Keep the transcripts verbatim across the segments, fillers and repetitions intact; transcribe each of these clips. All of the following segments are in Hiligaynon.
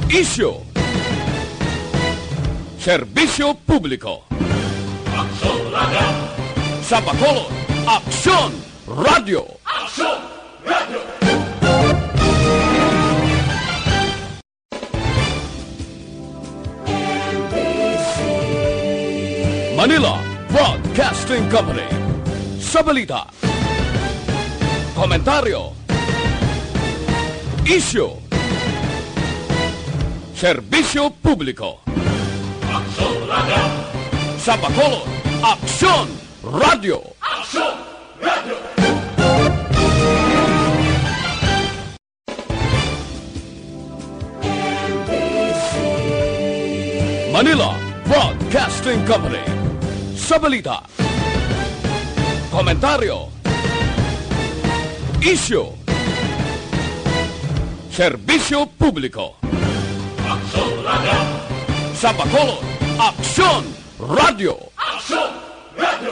Isyu. Serbisyo publiko. Aksyon Radio. Sa Bacolod, Aksyon Radio. Aksyon Radio. Manila Broadcasting Company. Sa balita, komentaryo, isyu, serbisyo publiko. Aksyon Radio. Sa Bacolod, Aksyon Radio. Aksyon Radio. Manila Broadcasting Company. Sa balita, komentaryo, isyu, serbisyo publiko. Aksyon Radio. Sa Bacolod, Aksyon Radio. Aksyon Radio.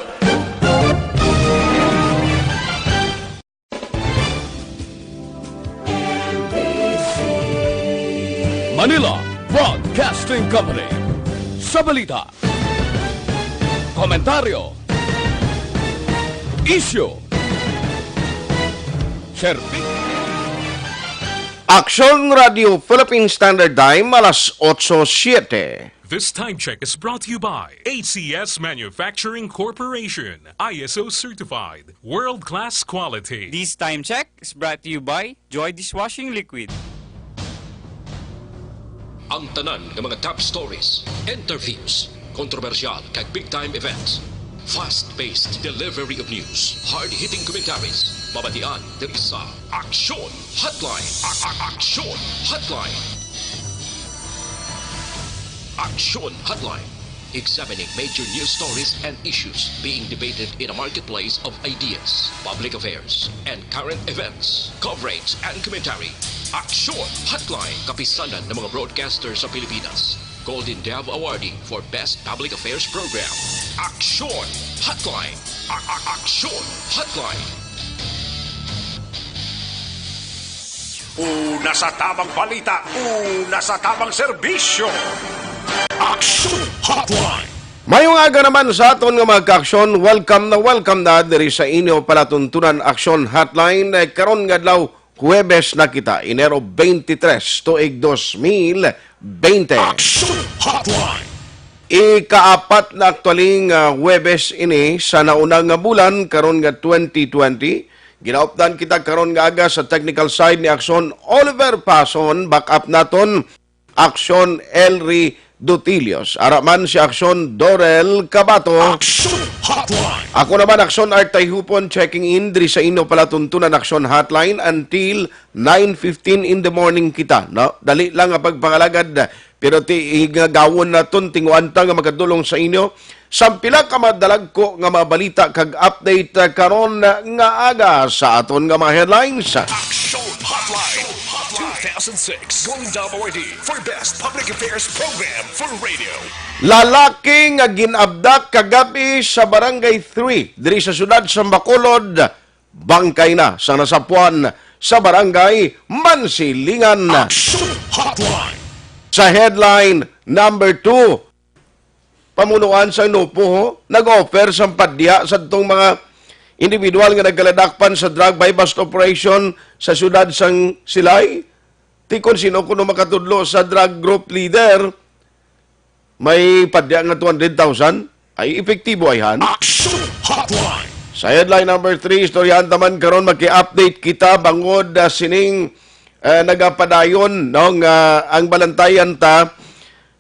Manila Broadcasting Company. Sa balita, komentaryo, isyu, serbi-, Aksyon Radio Philippine Standard Time, alas otso siete. This time check is brought to you by A C S Manufacturing Corporation, I S O certified, world-class quality. This time check is brought to you by Joy Dishwashing Liquid. Ang tanan nga mga top stories, interviews, kontrobersyal kag big time events. Fast-paced delivery of news, hard-hitting commentaries, mabatian diri sa Aksyon Hotline. A- a- Aksyon Hotline. Aksyon Hotline. Examining major news stories and issues being debated in a marketplace of ideas, public affairs, and current events. Coverage and commentary. Aksyon Hotline. Kapisanan ng mga broadcaster sa Pilipinas. Golden Dove Awardee for Best Public Affairs Program. Aksyon Hotline. A- a- Aksyon Hotline. Una sa tamang balita, una sa tamang serbisyo. Aksyon Hotline. Mayong aga naman sa aton nga mga kaaksyon. Welcome na welcome na diri sa inyo palatuntunan Aksyon Hotline. Eh, karon nga adlaw, Huwebes na kita, Enero twenty-three, tuig dos mil bente. Aksyon Hotline. Ikaapat na aktualing, ah, Huwebes ini sa nauna nga bulan, karon nga twenty twenty. Ginaupdan kita karon nga aga sa technical side ni Aksyon Oliver Pason, backup naton Aksyon Elry Dutilios. Ara man si Aksyon Dorel Cabato. Aksyon Hotline. Ako naman, Aksyon Art Tayhupon, checking in diri sa inyo palatuntunan Aksyon Hotline until nine fifteen in the morning kita, no? Dali lang nga pagpangalagad, pero ti igagawon naton, tinguanta nga makadulong sa inyo sa pila ka madalagko nga mga balita kag update, uh, karon nga aga sa aton nga mga headlines. Aksyon Hotline two thousand six Golden Dove Awardee for Best Public Affairs Program for Radio. Lalaki nga gin-abduct kagab-i sa Barangay three diri sa siyudad sa Bacolod, bangkay na sa nasapuan sa Barangay Mansilingan. Aksyon Hotline. Sa headline number two, pamunuan sa Nupo nag-offer sang padya sa tong mga individual nga nagkaladakpan sa drug buy-bust operation sa siyudad sang Silay. Ti kon sino kuno makatudlo sa drug group leader, may padya nga two hundred thousand. Ay epektibo, ayhan. Aksyon Hotline. Sa headline number three, istoryahan ta man karon, maki-update kita bangod, ah, sining, eh, nagapadayon, no, nga ang balantayan ta,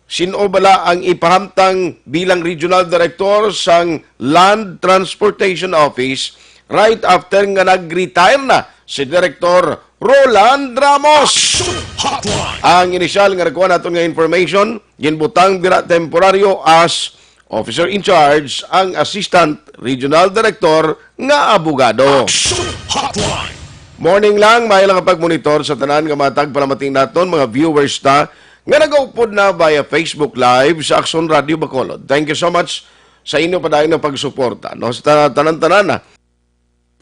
sin-o bala ang ipahamtang bilang regional director sang Land Transportation Office right after nga nag-retire na si Director Roland Ramos. Aksyon Hotline. Ang inisyal nga nakuha naton nga information, ginbutang dira temporaryo as officer in charge ang Assistant Regional Director nga abogado. Aksyon Hotline. Morning lang, may lang pagmonitor sa tanan nga mga tagpalamati naton, mga viewers ta nga nagaupod na via Facebook Live sa Aksyon Radio Bacolod. Thank you so much sa inyo padayon nga pagsuporta, no, sa ta-, tanan-tanan na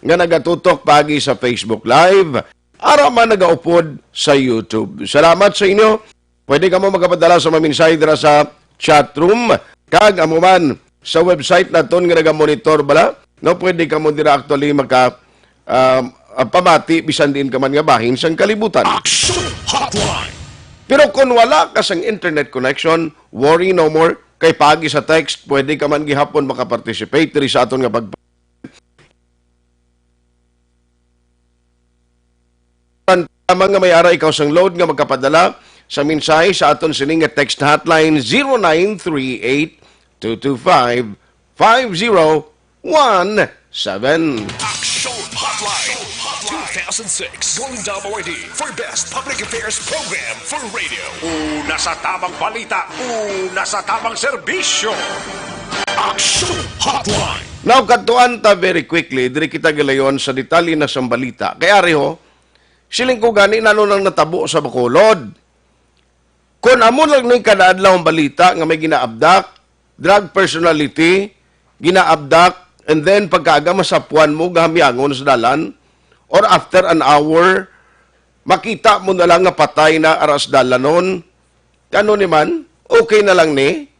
nga nagatutok paagi sa Facebook Live, ara man nagaupod sa YouTube. Salamat sa inyo. Pwede kamo makapadala sa mga mensahe dira sa chat room. Kag amo man sa website naton nga naga-monitor bala, no, pwede kamo dira actually maka, um, ah, pamati bisan diin ka man nga bahin sang kalibutan. Action Hotline. Pero kung wala ka sang internet connection, worry no more. Kay paagi sa text, pwede ka man gihapon makaparticipate diri sa aton nga pag lamang nga may ara ikaw sang load nga magkapadala sa mensahe sa aton sini nga text hotline, zero nine three eight two two five five zero one seven. Action Hotline two thousand six Golden Dome Awardee for Best Public Affairs Program for Radio. Una sa tamang balita, una sa tamang serbisyo. Action Hotline. Now, kadtuan ta very quickly, diri kita gilayon sa detalye na sang balita. Kay ari ho, siling ko gani, nano nang natabo sa Bacolod. Kon amo lang ni kada adlaw ang balita nga may ginaabdak, drug personality, ginaabdak, and then pagkaaga masapuan mo, gahamyangon sa dalan, or after an hour, makita mo na lang nga patay na aras dalanon. Ano ni man? Okay na lang ni?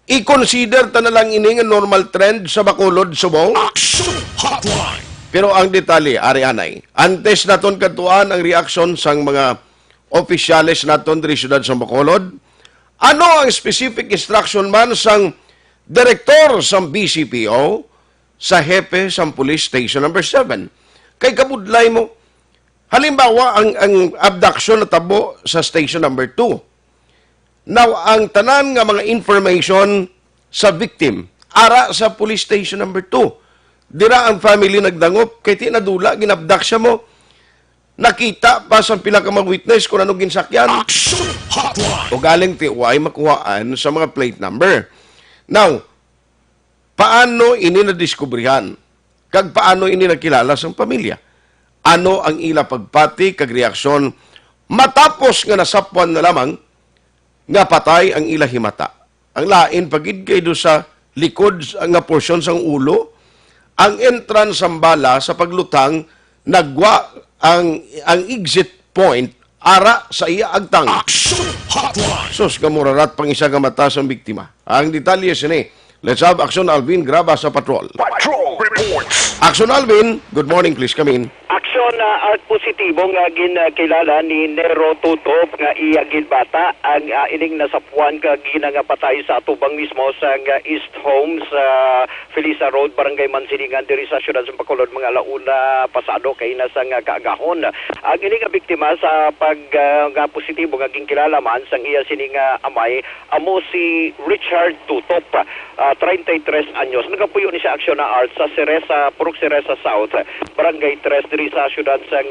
I-consider ta na lang ini nga normal trend sa Bacolod, subong? Action Hotline. Pero ang detalye, ari anay. Antes naton kadtuan ang reaksyon sang mga opisyales naton diri siyudad sang Bacolod, ano ang specific instruction man sang direktor sang B C P O sa hepe sang Police Station Number Seven? Kay kabudlay mo, halimbawa, ang, ang abduction natabo sa Station Number Two. Now, ang tanan nga mga information sa victim, ara sa Police Station Number Two. Dira ang family nagdangop, kay ti nadula, ginabdak siya mo. Nakita pa sa pila ka mga witness kung ano ginsakyan. Action Hotline. O galing ti way makuhaan sa mga plate number. Now, paano ini nadiskubrihan? Kag paano ini nakilala sang pamilya? Ano ang ila pagpati kag reaksyon matapos nga nasapwan na lamang nga patay ang ila himata? Ang lain pa gid kay do sa likod nga porsyon sang ulo, ang entrance sang bala sa paglutang nagwa ang, ang exit point ara sa iya agtang. Action Hotline. Sus, gamurarat pang isa ka mata sang biktima. Ang detalye sini, let's have Action Alvin Graba sa patrol. Patrol Reports. Action Alvin, good morning, please come in. Action, ah, Art, positibo nga ginkilala ni Nero Tutop nga iya ginbata ang, ah, ining nasapuan kag ginangapatay sa atubang mismo sang, ah, East Homes, ah, Felisa Road, Barangay Mansilingan, diri sa siyudad sa Bacolod, mga ala-una pasado kaina sang kaagahon. Ang ini nga biktima sa pag, ah, nga positibo nga ginkilala man sang iya sini nga amay, amo si Richard Tutop, ah, treinta y tres anyos. Nagapuyo ni siya, Action na Art, sa Cereza, Purok Cereza South, Barangay Tres, diri sa siyudad sang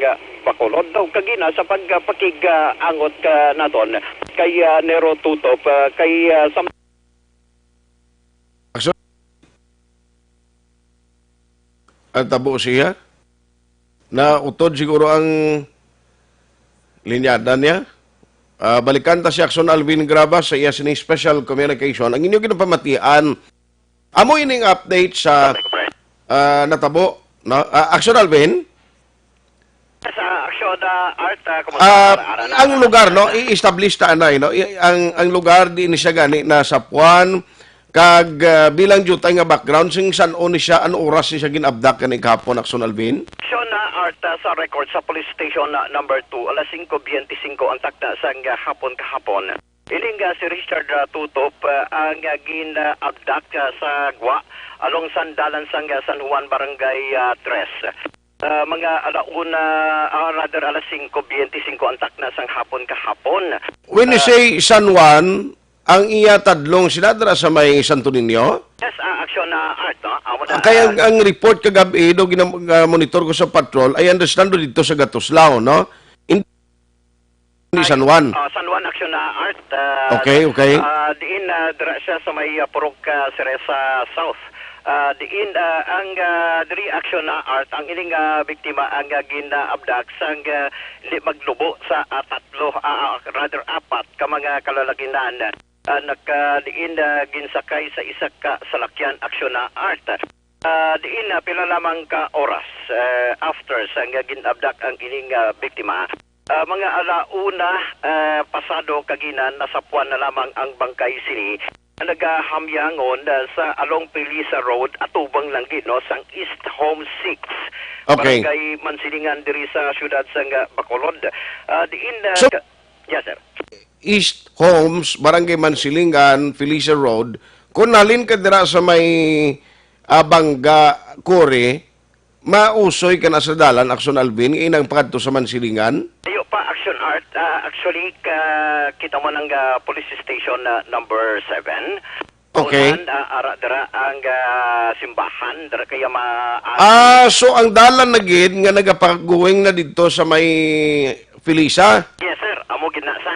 Bacolod. Daw kagina sa pagpakig-angot ka naton kay, ah, Nero Tutop, ah, kay, ah, sa Action. Ang tabo siya. Nautod siguro ang linyada niya. Ah, balikan ta si Action Alvin Graba sa iya sining special communication. Ang inyo ginapamatian, amo ining update sa, ah, natabo, no? Ah, Action Alvin? Sa Action, ah, Art, ah, kumusta? Ah, ang lugar, no? I-establish ta anay, no? I-, ang, ang lugar di ni siya gani nasapuan, kag, ah, bilang diutay nga background, sing san-o ni siya, ano oras ni siya gin-abduct gani gahapon, Action Alvin? Action, ah, Art, ah, sa record sa police station, ah, number two, alas singko biyente singko ang takna sang, ah, hapon kahapon. Ining, ah, si Richard, ah, Tutop, ah, ang, ah, gin-abduct, ah, sa gwa along sandalan sang, ah, San Juan Barangay, ah, Tres. Ah, mga alauna, ah, rather, alas singko biyente singko ang takna sang hapon kahapon. When you Ah, say San Juan, ang iya tadlong sila dira sa may Santo Niño? Yes, ah, Action na Art, no? Amo na, Ah, kaya ang, ah, ang report kagabi, do ginam-, ah, monitor ko sa patrol, I understand do dito sa Gatuslao, no? Hindi San Juan. Ah, San Juan, Action na Art. Ah, Okay, okay. Ah, diin, ah, dira siya sa may, ah, Purok, ah, Cereza South. Ah, diin, ah, ang, ah, diri, Action na Art, ang ining, ah, biktima ang, ah, gin-abduct sang, ah, hindi maglubo sa, ah, tatlo, ah, ah, rather apat ka mga kalalaginan. Ah, naka-, diin, ah, ginsakay sa isa ka salakyan, Action na Art. Ah, diin, ah, pila lamang ka oras, eh, after sa nga gin-abduct ang ining, ah, biktima. Ah, mga ala una, ah, pasado kagina, nasapuan na lamang ang bangkay sini nga nagahamyangon, ah, sa along Felisa Road, atubang lang gid, no, sang East Home six, Okay. Barangay Mansilingan, diri sa siyudad sang, ah, Bacolod. Ah, diin, ah, So, ka-, yes, sir. East Homes, Barangay Mansilingan, Felisa Road. Kung halin ka dira sa may, ah, Bangga, Cory, mausoy ka na sa dalan, Action Alvin, nga inang pakadto sa Mansilingan? Ayo pa, Action Art. Ah, actually, ka, kita mo nang, ah, police station na number seven. Okay. Unahan, ah, ara dira ang, ah, simbahan, dira kaya ma-, Ah, so ang dalan na gid nga nagapaguwing na didto sa may Felisa? Yes, sir. Amo gid na sa.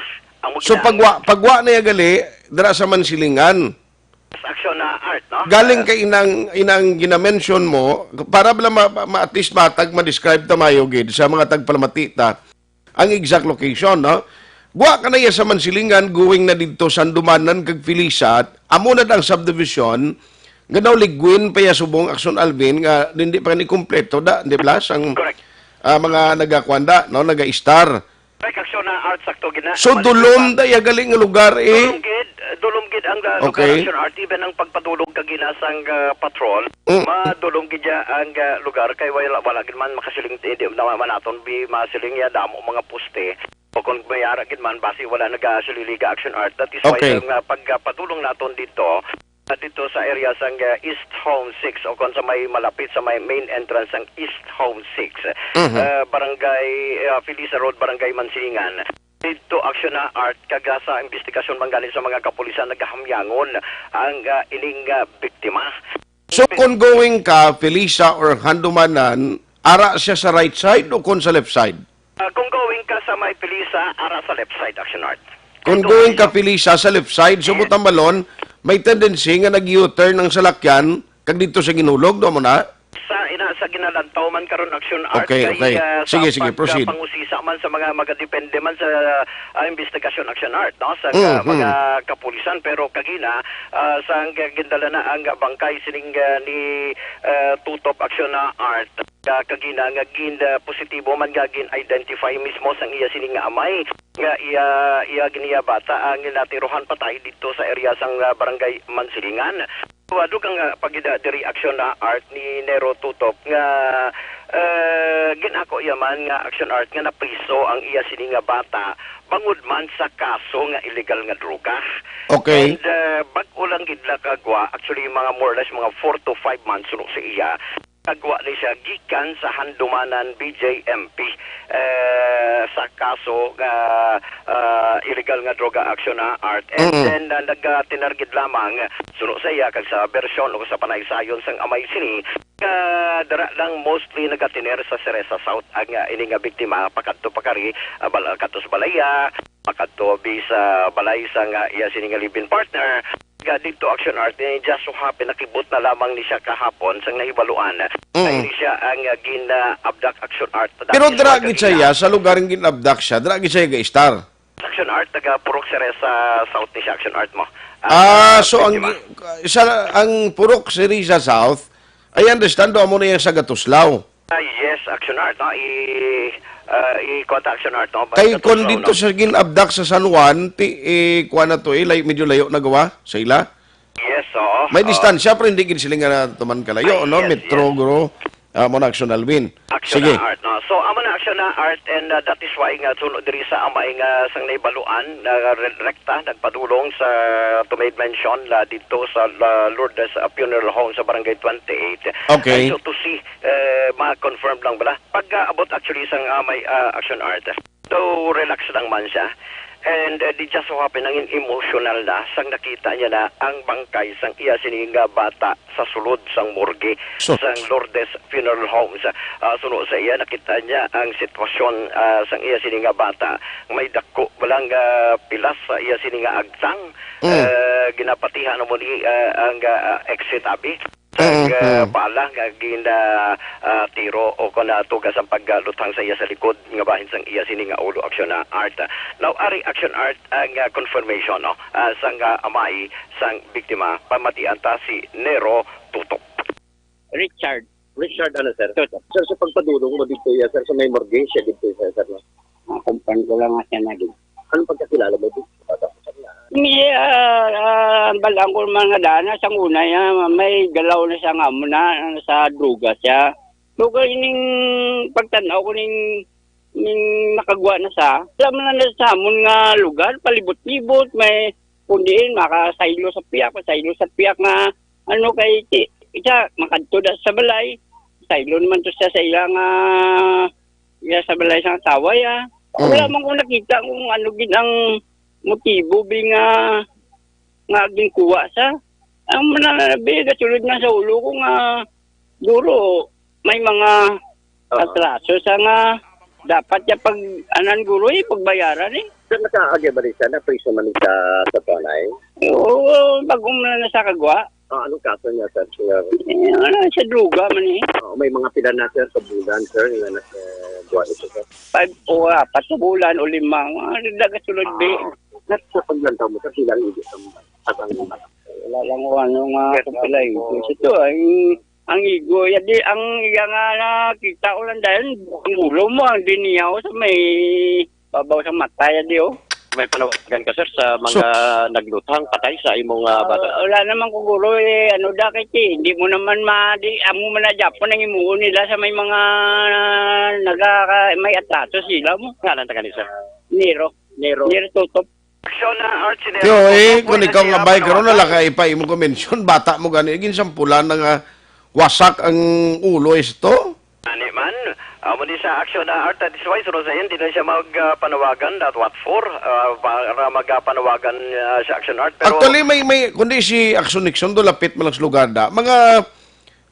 Amo gid So na ang pagwa, pagwa na ya gali dira sa Mansilingan. Action na art, no? Galing Ah, kay inang, inang ginamention mo, para bala ma, ma, ma-, at least matag ma-describe ta mayo gid sa mga tagpalamati ta ang exact location, no? Gwa ka na iya sa Mansilingan, going na didto sa Handumanan kag Felisa, amo na ang subdivision, nga daw ligwin pa iya subong Action Alvin, nga hindi pa ni kompleto da, di ba? Sang, Correct. ah, mga nagakwanda, no? Naga-star. Correct, Action na art, sakto gid na. So, Mas dulom pa. da iya gali nga lugar, eh? Dulom gid, dulom gid ang, ah, lugar, Okay. Action art, even ang pagpadulog kagina sang, ah, patrol, Mm. madulom gid ya ang, ah, lugar, kay wala, wala gid man makasiling, hindi naman naton bi masiling ya, damo mga poste. O kung may ara gid man, basi wala nagasuliliga, Action Art. That is why Okay. ang, ah, pagpadulong naton dito, ah, dito sa area sang, ah, East Home six o kung sa may malapit sa may main entrance sang East Home six, Mhm. ah, Barangay, ah, Felisa Road, Barangay Mansingan. Dito, Action na Art, kag, ah, sa investigasyon man gani sa mga kapulisan, nagahamyangon ang, ah, ining, ah, biktima. So, kung going ka, Felisa or Handumanan, ara siya sa right side o kung sa left side? Ah, kung going ka sa may Felisa, ara sa left side, Action Art. Kung Kung going ka, going Felisa, sa left side, so Yes. butang balon, may tendency nga nag-U-turn ang salakyan, kag dito sa ginhulog, do mo na? Sa, ina, sa ginalantaw man karon, Action Art, Okay, kay, okay. ah, sa Sige, sige, pag, proceed. ah, pangusisa man sa mga magadepende man sa, ah, investigasyon, Action Art, no? Sa, Mm, ah, mga mm. kapulisan, pero kagina, ah, sa ang gindala na ang bangkay sining, ah, ni, ah, Tutop, Action na Art. Ka-, kagina nga gin, ah, positibo man nga gin-identify mismo sang iya sini nga amay, nga iya, iya giniya bata ang natirohan patay dito sa area sang, ah, Barangay Mansilingan. Walo kang, ah, pagida diri, Action na Art, ni Nero Tutop nga, ah, ginako iya man nga, Action Art, nga napriso ang iya sini nga bata bangod man sa kaso nga illegal nga droga. Okay. And, ah, bag-o lang gid nakagwa, actually, mga more or less mga four to five months suno sa iya. Nagwa ni siya gikan sa Handumanan B J M P, eh, sa kaso nga, ah, illegal nga droga, Action na Art. And Mm. then, ah, nagtinarget lamang, suno sa iya kag sa bersyon o sa panaysayon sang amay sini, nga dara lang mostly nagatiner sa Cereza South ang, ah, ini nga biktima, pakadto pa kari, ah, bal-, kadto sa balaya, pakadto bi sa balay sa nga iya sini nga live-in partner. Nga dito, Action Art, eh, just so happen, nakibot na lamang ni siya kahapon sang nahibaluan. Mm. Ay, ni siya ang, ah, gin-abduct, Action Art. Pero That is dira why gid siya, kagina sa lugar nga gin-abduct siya, dira gid siya ga-star. Action Art, taga Purok Cereza South ni siya, Action Art mo. Ah, Ah, so ang biktima. gi-, sa, ang Purok Cereza South, I understand, do amo na iya sa Gatuslao. Ah, yes, Action Art, no? I, ah, i-contact Action Art, no? Kay Basta kon to, dito no? sa gin-abduct sa San Juan, ti, eh, kuwan na to, eh, lay-, medyo layo na gawa sa ila. Yes, oo. May Oo. distansya, pero hindi gid sila nga tuman kalayo, Ay, no? yes, Metro, yes. Gro. Ah, mo na, Action Alvin. Action Sige. na Art, no? So, amo na, Action na Art, and, uh, that is why nga suno diri sa amay nga sang naibaluan, na re-, rekta, nagpadulong sa, to made mention, la, dito sa, la, Lourdes, uh, Funeral Home sa Barangay twenty-eight. Okay. And so to see, eh, ma-confirm lang bala. Pag, uh, abot actually sang amay, uh, Action Art, so relax lang man siya. And, uh, di just so happen, nangin emotional na sang nakita niya na ang bangkay sang iya sini nga bata sa sulod sang morgue Sus. sang Lourdes Funeral Homes. Ah, suno sa iya, nakita niya ang sitwasyon, ah, sang iya sini nga bata. May dako lang, ah, pilas sa iya sini nga agtang. Mm. Ah, ginapatihan mo ni, ah, ang, ah, exit, abi. Sa, Mm, ah, mm. bala nga gina, ah, tiro o kon, ah, tugas ang pagluthang sa iya sa likod nga bahin sang iya sini nga ulo, Action na Art. Now, ari, Action Art, ang, ah, confirmation, no? Ah, sang, ah, amay sang biktima, pamatian ta si Nero Tutop. Richard. Richard, ano, sir? Tutop. Sir, sa pagpadulong mo dito, ya, sir, sa may morgue, siya dito, sir, sir, no? Nakumpan ko lang nga siya na din. Anong pagkakilala mo dito? Bata ko sa kanya. May, ah, ah, balaan ko mga daan na sa una, ya, may galaw na siya nga amo na, sa droga siya. So, kay ning pagtanaw ko ning, ning nakagwa na sa, wala man na sa amon nga lugar, palibot-libot, may kundiin, makasaylo sa piyak, masaylo sa piyak nga, ano, kay ti-, isa, makadto da sa balay, saylo naman to siya sa ila nga, iya sa balay sa asawa, ya. Mm. Wala man ko nakita kung ano gid ang motibo, bi, nga, nga ginkuha sa. Ang mananabi, gasulod na sa ulo ko nga, duro, may mga Oo. atraso sa nga dapat ya pag, anan, guro, eh, pagbayaran, eh. Sir, nakaagi ba rin siya? Napriso man siya sa panay? Oo, bago mo na nasa kagwa. Ah, anong kaso niya, sir? Sir? Eh, ano, sa droga man, eh. Oo, may mga pila na, sir, sa bulan, sir, nga nasa buwan ito, sir? Five o apat sa bulan o lima. Mga nagdagasulod, bi. Ah, sir, sa paglantaw mo, sir, bilang hindi sa mga atang Wala lang ko ano nga Yes, kapilay. Opo. Kasi ito, ang, ang igo, ya di, ang iya nga nakita ko lang dahil ang ulo mo, ang diniyaw sa may babaw sa mata, ya di, oh. May panawagan ka, sir, sa So mga nagluthang patay sa imong, ah, Ah, bata? Wala naman ko, guro, eh, ano da, kay ti, hindi mo naman ma-, di, amo man na Japon ang imuon nila sa may mga naga-, may atraso sila mo. Ngalan ta gani, sir? Nero. Nero. Nero Tutop. Aksyon na, Archie Nero Yo, eh, Tutop, kung ikaw nga bay karon, nala ka ipa imo ko mention, bata mo gani, ginsampulan na nga wasak ang ulo, isto? Ani man, amo ni sa Aksyon na Art, that is why, sunod sa yan, di na siya mag, ah, panawagan, that what for, ah, para mag, ah, panawagan, ah, sa Aksyon Art. Pero Actually, may, may, kundi si Action Nixon, do lapit man lang sa lugar da. Mga,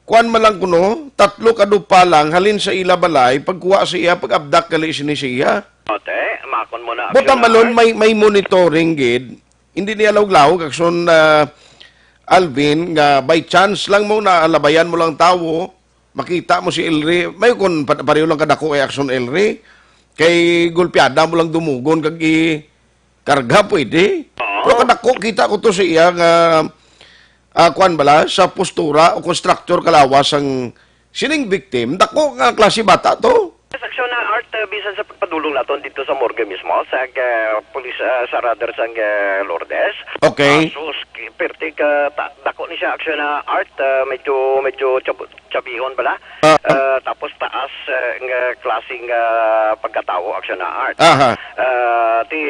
kuwan man lang kuno, tatlo ka dupa lang, halin sa ila balay, pagkuha sa iya, pag-abdak gali sini sa iya. Ote, makon mo na, Buta Aksyon na malon, Art. May, may monitoring gid. Hindi niya lawag-lawag, Action, ah, Alvin, nga by chance lang mo na alabayan mo lang tawo, makita mo si Elry, may kun pa-, pareho lang kadako kay Action Elry, kay gulpiada mo lang dumugon kag i-karga, pwede. Oo. Pero kadako, kita ko to sa iya nga, ah, kuwan bala, sa postura o constructor kalawas ang sining victim. Dako nga klase bata to. Sa aksyon na Art, uh, bisan sa pagpadulong naton dito sa morgue mismo, sa, uh, police, uh, sa radar sa, uh, Lourdes. Okay. Ah, sus, ki-, perti ka, ta-, dako ni siya aksyon na Art, uh, medyo, medyo tsabu-, tsabihon bala. Ah, ah. Uh, tapos taas, uh, nga klaseng, uh, pagkatawo aksyon na Art. Aha. Uh, ti,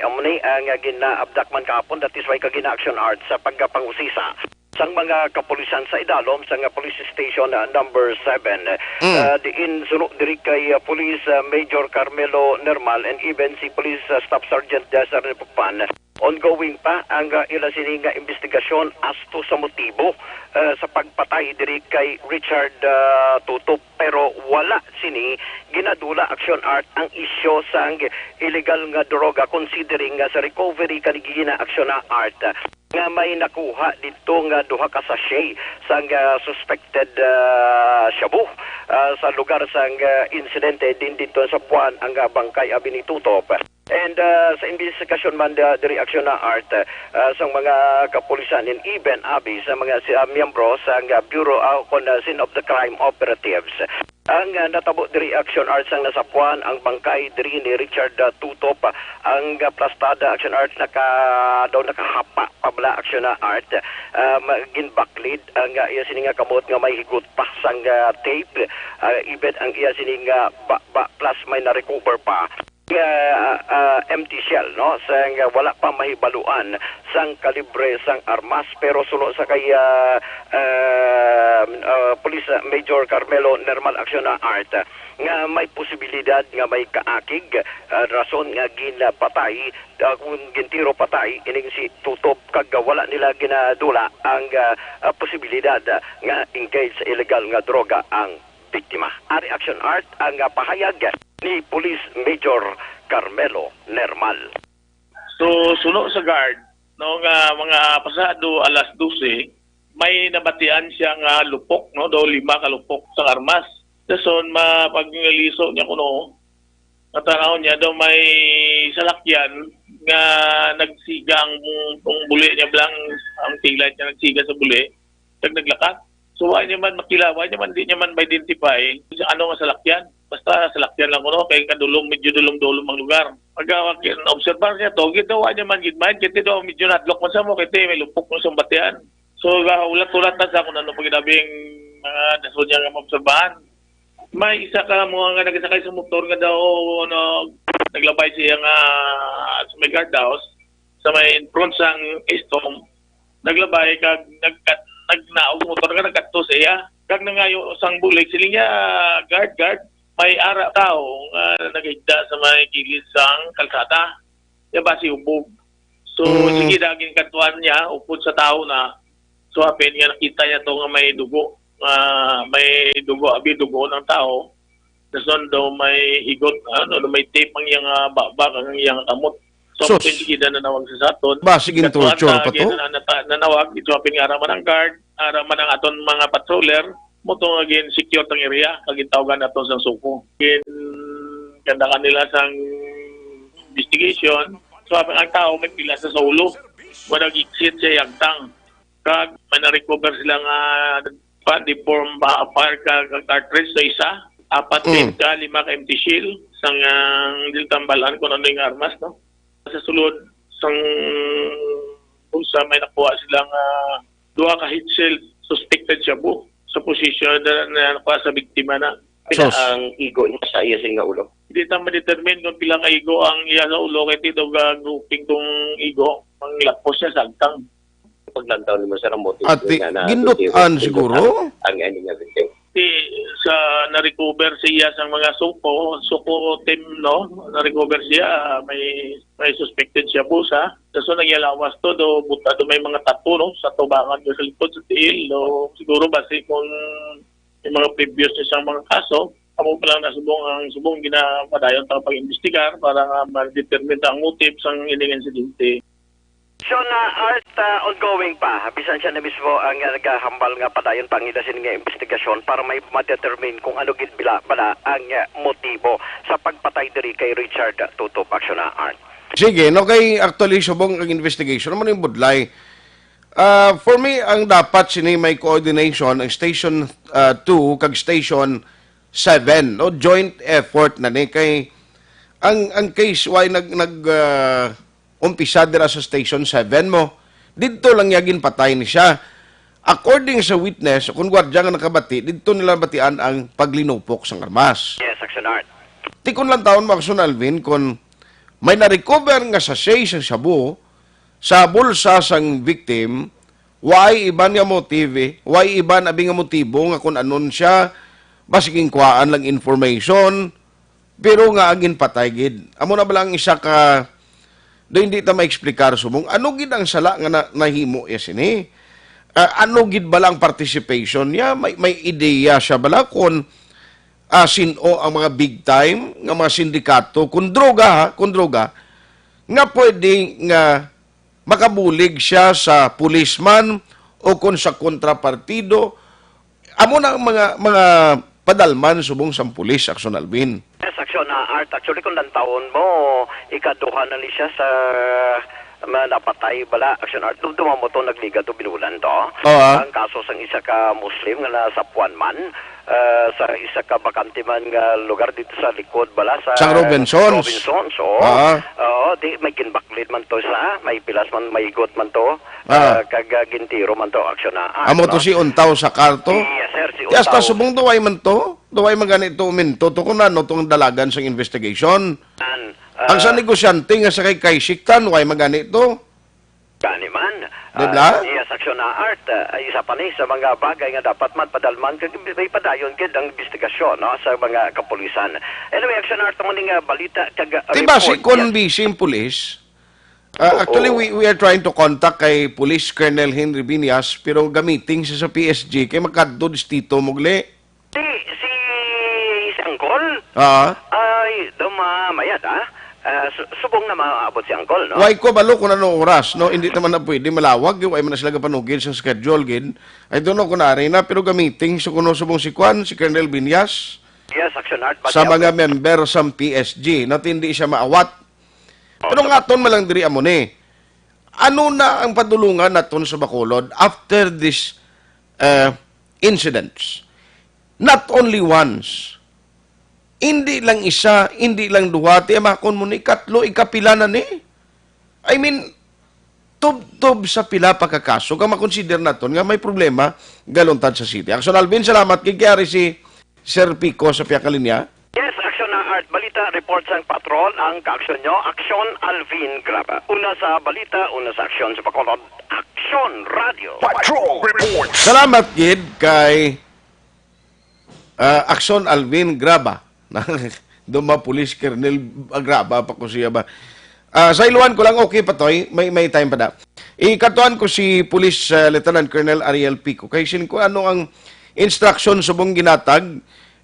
amo ni, uh, nga gina-abduct man kahapon, that is why ka gina-aksyon Art sa pagkapangusisa sang mga kapulisan sa idalom sang Police Station, ah, number seven. Mm. Ah, diin suno diri kay, ah, Police, ah, Major Carmelo Nermal and even si Police, ah, Staff Sergeant Desiree Pagpan, ongoing pa ang, ah, ila sini nga investigasyon as to sa motibo, ah, sa pagpatay diri kay Richard, ah, Tutup. Pero wala sini ginadula aksyon Art ang isyu sang illegal nga droga, considering nga sa recovery kani gina aksyon na Art nga may nakuha dito nga duha ka sachet sang, ah, suspected, ah, shabu, ah, sa lugar sang, ah, insidente din dito sa Buan ang, ah, bangkay abi ni Tutop. And, ah, sa investigasyon man, ah, diri aksyon na Art, ah, sang mga kapulisan and even abi sa mga si, ah, miyembro sang, ah, Bureau, ah, kon, ah, scene of the crime operatives. Ang, ah, natabo diri aksyon Art sang nasapuan ang bangkay diri ni Richard, ah, Tutop, ah, ang, ah, plastada aksyon Art naka, daw nakahapa pa bala aksyon na Art, ah, ma-, ginbaklid ang, ah, iya sini nga kamot nga may higot pa sang, ah, tape, ah, even ang iya sini nga baba plus may na-recover pa nga, ah, empty shell, no? Sang wala pa mahibaluan sang kalibre sang armas, pero suno sa kay, ah, ah, ah, Police Major Carmelo Nermal Aksyon na Art, nga may posibilidad nga may kaakig, ah, rason nga ginpatay, ah, kung gintiro patay ining si Tutup kag wala nila ginadula ang, ah, ah, posibilidad, ah, nga engage sa illegal nga droga ang biktima. Ari aksyon Art ang, ah, pahayag ni Police Major Carmelo Nermal. So, suno sa guard, no, nga mga pasado alas dose, may nabatian siya nga lupok, no, daw lima ka lupok sa armas. Dason, ma-, pag niliso niya kuno, natanaw niya daw may salakyan nga nagsiga ang, ang buli niya, bala ang taillight niya nagsiga sa buli, kag naglakat. So, wa niya man makilala, wa niya man, di niya man ma-identify kung sa ano nga salakyan. Bas-, Sa salakyan lang kuno, kay kadulom, medyo dulom-dulom ang lugar. Pag, ah, obserbar niya to, gitawa niya man gid man, kay daw medyo nadlok man sa mo, kay may lupok mo sa batian. So, gahulat-hulat na sa kung ano pag inabing mga dason niya nga maobserbahan. May isa ka mga nga nagasakay sa motor nga daw, ano, naglabay siya nga sa may guardhouse, sa may in front sang Estom, naglabay kag nagkat-, nagnaog motor nga nagkadto sa iya. Kag nangayo sang bulig, siling niya, "Guard, guard, may ara tao nga nagahigda sa may kilid sang kalsada." Iya ba si Ubog? So, Mm. sige, daging kadtuan niya, upod sa tao na. So, hapin nga nakita niya to nga may dugo. Ah, may dugo, abi, dugo ng tao. Dason daw may higot, ano, daw may tape ang iyang, ah, baba, ang iyang kamot. So, Sus. Hapin sige na nanawag sa saton. Ba, sige, Katuan torture ta, pa to? Gina-, nata-, nanawag, ito hapin nga ara man ang guard, ara man ang aton mga patroller, mo to nga gin-secure tang area, kag gintawgan nato sa suko. Gin-, kandakan nila sang investigation. So, ang, ang tao may pila sa, sa ulo. Mo nag-exit siya yagtang. Kag may na-recover sila nga pa, deform ba, fire ka, ka cartridge sa isa. Apat Mm. ka, lima ka empty shell. Sang, ah, dili tambalan kung ano yung armas, no? Sa sulod, sang bulsa, may nakuha sila nga duha ka head shell, suspected shabu, sa posisyon na, na nakuha sa biktima na. Pila Sus. Ang igo niya sa iya sing nga ulo? Hindi ta ma-determine kung pila ka igo ang iya sa ulo, kay tito ga grouping tong igo, ang lapos niya sa agtang. Paglantaw nimo, sir, ang motive Ati, niya na gindutan motive, siguro? Gindutan ang, ang inyong victim. Di, sa na-recover siya sa mga suko, suko team, no? Na-recover siya, may, may suspected shabu sa. Kaso nagyalawas to, do, buta do may mga tattoo, no? Sa tubangan niya sa likod, sa tiil, no? Siguro basi kung yung mga previous niya sa mga kaso, amo pa lang na subong ang subong ginapadayon ta pag-imbestigar para nga ma-determine ta ang motive sang ining insidente. So, na Art, ah, ongoing pa, bisan siya na mismo ang, ah, nagahambal nga padayon pa ang ila sini nga investigasyon para may ma-determine kung ano gid bila bala ang, ah, motibo sa pagpatay diri kay Richard Tutup, Aksyon na Art. Sige, no, kay actually subong ang investigation, ano man yung budlay. Ah, for me, ang dapat sini may coordination ang Station, ah, two kag Station seven, no, joint effort na ni kay ang, ang case why nag, nag, ah, umpisa dira sa Station seven mo, didto lang niya ginpatay ni siya. According sa witness, kung gwardiya nga nakabati, didto nila batian ang paglinupok sang armas. Yes, Aksyon Art. Tikon lang taon mo, Aksyon Alvin, kung may na-recover nga sachet sang shabu sa bulsa sang victim, way iban nga motive, way iban abi nga motibo nga kung anon siya, basi ginkuhaan lang information, pero nga ang ginpatay gid. Amo na bala ang isa ka, do hindi ta ma-explicar subong, ano gid ang sala nga na, nahimo ya sini? Ah, ano gid bala ang participation niya? May, may ideya siya bala kung, ah, sin-o ang mga big time nga mga sindikato? Kung droga, ha? Kung droga, nga pwede nga makabulig siya sa policeman o kung sa kontrapartido. Amo na ang mga, mga padalman subong sang pulis, Aksyon Alvin. Yes, Aksyon, ah, Art. Actually, kung lantawon mo, ikaduha na ni siya sa ma-, napatay bala, Aksyon Art. Dumduma mo to, nagligad to, binulan to. Oo, ah. Ang kaso sang isa ka Muslim nga nasapuan man, ah, sa isa ka bakante man nga lugar dito sa likod bala, sa Sang Robinsons. Robinsons, oo. Ah. Oo, di, may ginbaklid man to sa, may pilas man, may igot man to. Ah. Ah, kag, ah, gintiro man to, Aksyon, ah, Art, Amo to no? Si Untaw sa karto? Yes, sir, si Di hasta Untaw. Subong duway man to. Duway man gani to uminto to kung ano tong dalagan sang investigation. An, Ang sa ah, negosyante nga sa kay Kai Siktan, way man gani to. Gani man. Di ba? Ah, yes, Aksyon na Art, ah, isa pa ni sa mga bagay nga dapat man padalman kag may padayon gid ang investigasyon, no, sa mga kapulisan. Anyway, Aksyon Art, mo ning, ah, balita kag, ah, Di ba si report. Kon Yes. Busy ang pulis? Ah, Oo. Actually, we, we are trying to contact kay Police Colonel Henry Viñas, pero gamiting siya sa P S G, kay magkadto distito, mugli. Si, si, si Angkol? Ah. Ay, daw ma-, mayad, ah. Ah, su-, subong na maabot si Angkol, no? Way ko balo kung ano oras, no? Hindi naman na pwede malawag, way man na sila gapanugid sa schedule, gid. I don't know kung naari na, pero gamiting sa kuno subong si Kwan, si Colonel Viñas. Yes, Action Art. Sa mga member sa P S G, no? Hindi siya maawat. Oh, Pero so nga aton man lang diri amo ni. Ano na ang padulungan naton sa Bacolod after this, uh, incidents? Not only once, Hindi lang isa, hindi lang duha, ti amakon mo ni katlo, ikapila na ni. I mean, tubtob sa pila pa ka kaso, kung makonsider naton nga may problema, galuntad sa city. Action Alvin, salamat. Kay kiyari si Sir Pico sa piyakalinya. Yes, Action na Art. Balita, report sang patrol. Ang kaaksyon nyo, Action Alvin Graba. Una sa balita, una sa aksyon sa Bacolod. Action Radio. Patrol Report. Salamat gid kay Ah, Akson Alvin Graba. Duma Police Colonel Graba pa ko siya ba? Ah, sa iluan ko lang, okay pa, Toy. May, may time pa da. Ikatuan ko si Police, ah, Lieutenant Colonel Ariel Pico. Kay sin ko ano ang instruction subong ginatag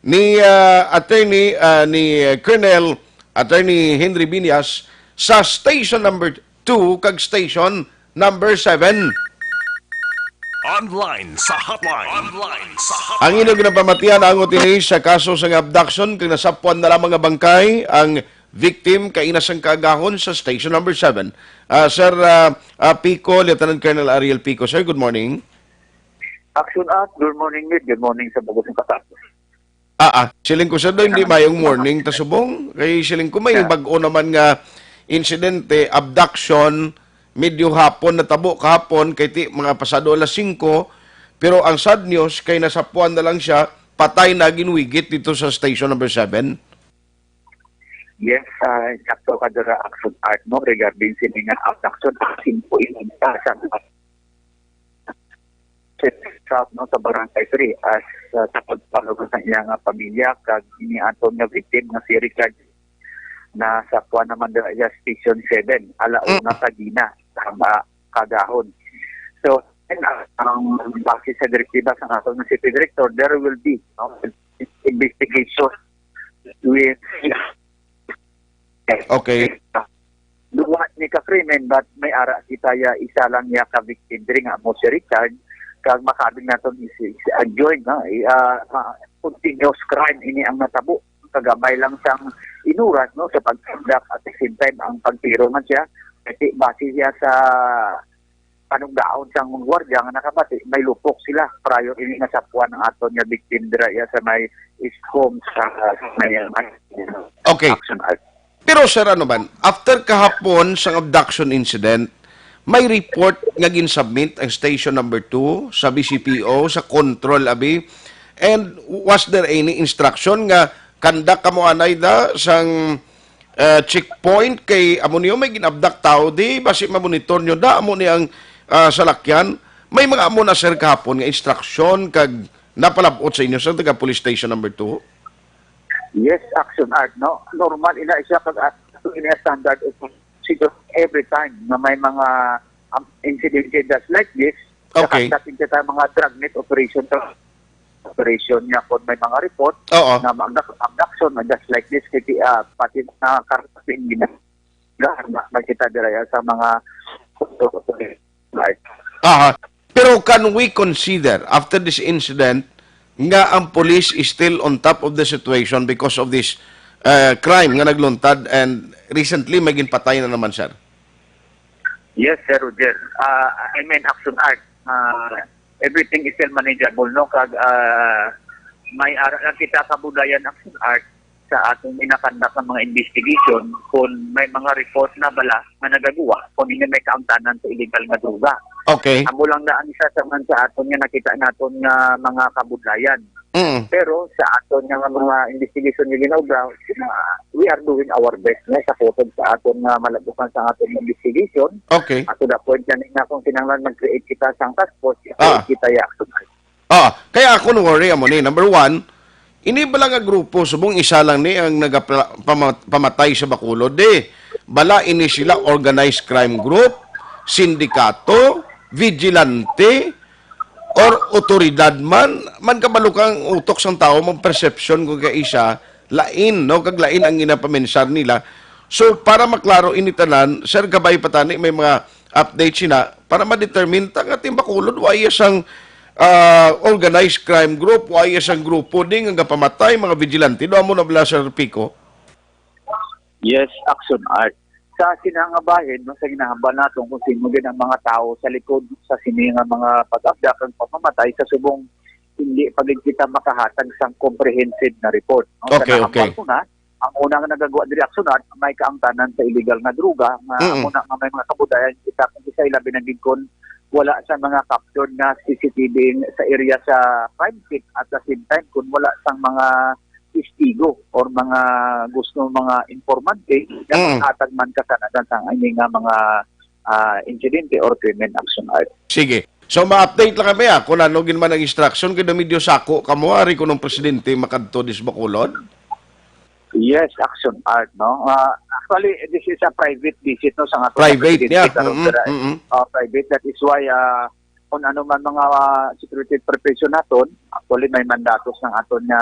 ni, ah, attorney, ah, ni, ah, Colonel Attorney Henry Binyas sa station number two kag station number seven. Online sa hotline. Online sa hotline. Ang inyong ginapamatian ang utini sa kaso sang abduction kag nasapuan na lamang nga bangkay ang victim kaina sang kaagahon sa station number seven. Ah, Sir, ah, ah, Pico, Lieutenant Colonel Ariel Pico. Sir, good morning. Action Art, good morning, Mid. Good morning sa bagong kasapo. Ah, ah. Siling ko, sir, daw, hindi mayong morning ta subong. Kay siling ko, may bag-o naman nga insidente, abduction, medyo hapon, natabo kahapon, kay ti, mga pasado alas singko, pero ang sad news, kay nasapuan na lang siya, patay na ginwigit dito sa station number seven. Yes, ah, sakto ka dira, Action Art, no, regarding sini nga abduction, asin po inunta sa South, no, sa Barangay three, as, ah, sa pagpalubos sa iya nga pamilya, kag ini aton nga victim nga si Richard, na sa kuan naman dira iya Station seven, ala Mm. una sa Gina, sa, ah, kagahon. So, and, ah, ang base sa direktiba sa aton nga City Director, there will be, no, investigation with Okay. Duwa ni ka krimen, but may ara kita ya isa lang ya ka victim diri nga amo si Richard, kag makabig naton is, is a joint, no? I, ah, ah, continuous crime ini ang natabo. Kagamay lang sang inuras, no, sa pag-conduct at the same time ang pagtiro man siya. Kasi base siya sa panungdaon sang gwardiya nga nakabati, may lupok sila prior ini nga sapuan ang aton nga victim dira iya sa may East Home sa, sa may, may Okay. Action Art. Pero, sir, ano man, after kahapon sang abduction incident, may report nga gin-submit ang station number two sa B C P O sa control, abi. And was there any instruction nga conduct kamo anay da sang, uh, checkpoint kay amo niyo may ginabdak tao di basi mamonitor niyo da amo ni ang, uh, salakyan? May mga amo na, sir, kahapon nga instruction kag napalabot sa inyo sa taga police station number two? Yes, Action Art, no? Normal ina siya pag, ah, ina standard of procedure every time na may mga, um, incident just like this. Okay. Sa kita mga dragnet operation, operation niya kung may mga report Oo. na mag-, abduction na just like this, kay, ah, pati na karating gina-, na, na kita dira sa mga Aha. Pero can we consider, after this incident, nga ang police is still on top of the situation because of this, uh, crime nga nagluntad and recently may ginpatay na naman, sir? Yes, Sir Roger. Ah, I mean, Action Art. Ah, everything is still manageable, no? Kag, ah, may ara lang kita kabudayan, Action Art, sa atong ginakandak nga mga investigation kung may mga report na bala nga nagaguwa kung hindi may kaangtanan sa illegal nga droga. Okay. Amo lang na ang isa sa man sa aton nga nakita naton nga mga kabudlayan. Mm. Pero sa aton nga mga investigation nga ginawa, na, we are doing our best na sa putod sa aton nga malabukan sa aton investigation. Okay. At to the point na, na kung kinahanglan mag-create kita sa task force, Ah. create kita ya. Ah, kaya ako no worry amo ni. Number one, ini bala nga grupo, subong isa lang ni ang nagapla-, pama-, pamatay sa Bacolod. Di, bala ini sila organized crime group, sindikato, vigilante, or otoridad man. Man kabalo ka ang utok sang tao, mag perception kung kay isa, lain, no? Kag lain ang ginapamensar nila. So, para maklaro ini tanan, Sir, kabay pa tani, may mga update sina para ma-determine ta nga Team Bacolod, wa iya sang, ah, organized crime group, wa iya sang grupo di nga gapamatay, mga vigilante. Do amo na bala, Sir Pico? Yes, Action Art. Sa sina nga bahin, no, sa ginahambal naton kung sino gid ang mga tao sa likod sa sini nga mga pag-abdak kag pamamatay sa subong hindi pa gid kita makahatag sang comprehensive na report, no? Sa Okay, naambal okay. ko na, ang una nga nagagawa diri, Action Art, may kaangtanan sa illegal nga droga, nga Mm. amo na nga may mga kabudayan kita, kung isa ilabi na gid kun wala sa mga captured nga C C T V sa area sa crime scene, at the same time, kun wala sang mga testigo or mga gusto, mga informante nga Mm. makahatag man kasanadan sa ini nga mga, ah, insidente or krimen, Action Art. Sige. So, ma-update lang kami, ah, kung ano gid man ang instruction, kay medyo sako kamo, ari ko nung presidente makadto dis Bacolod. Yes, Action Art, no? Ah, actually, this is a private visit, no, sa ato nga Private presidente niya. karon, Mm, dira, mm. ah, private. That is why, ah, kung ano man mga, ah, security preparation naton, actually, may mandatos ng aton nga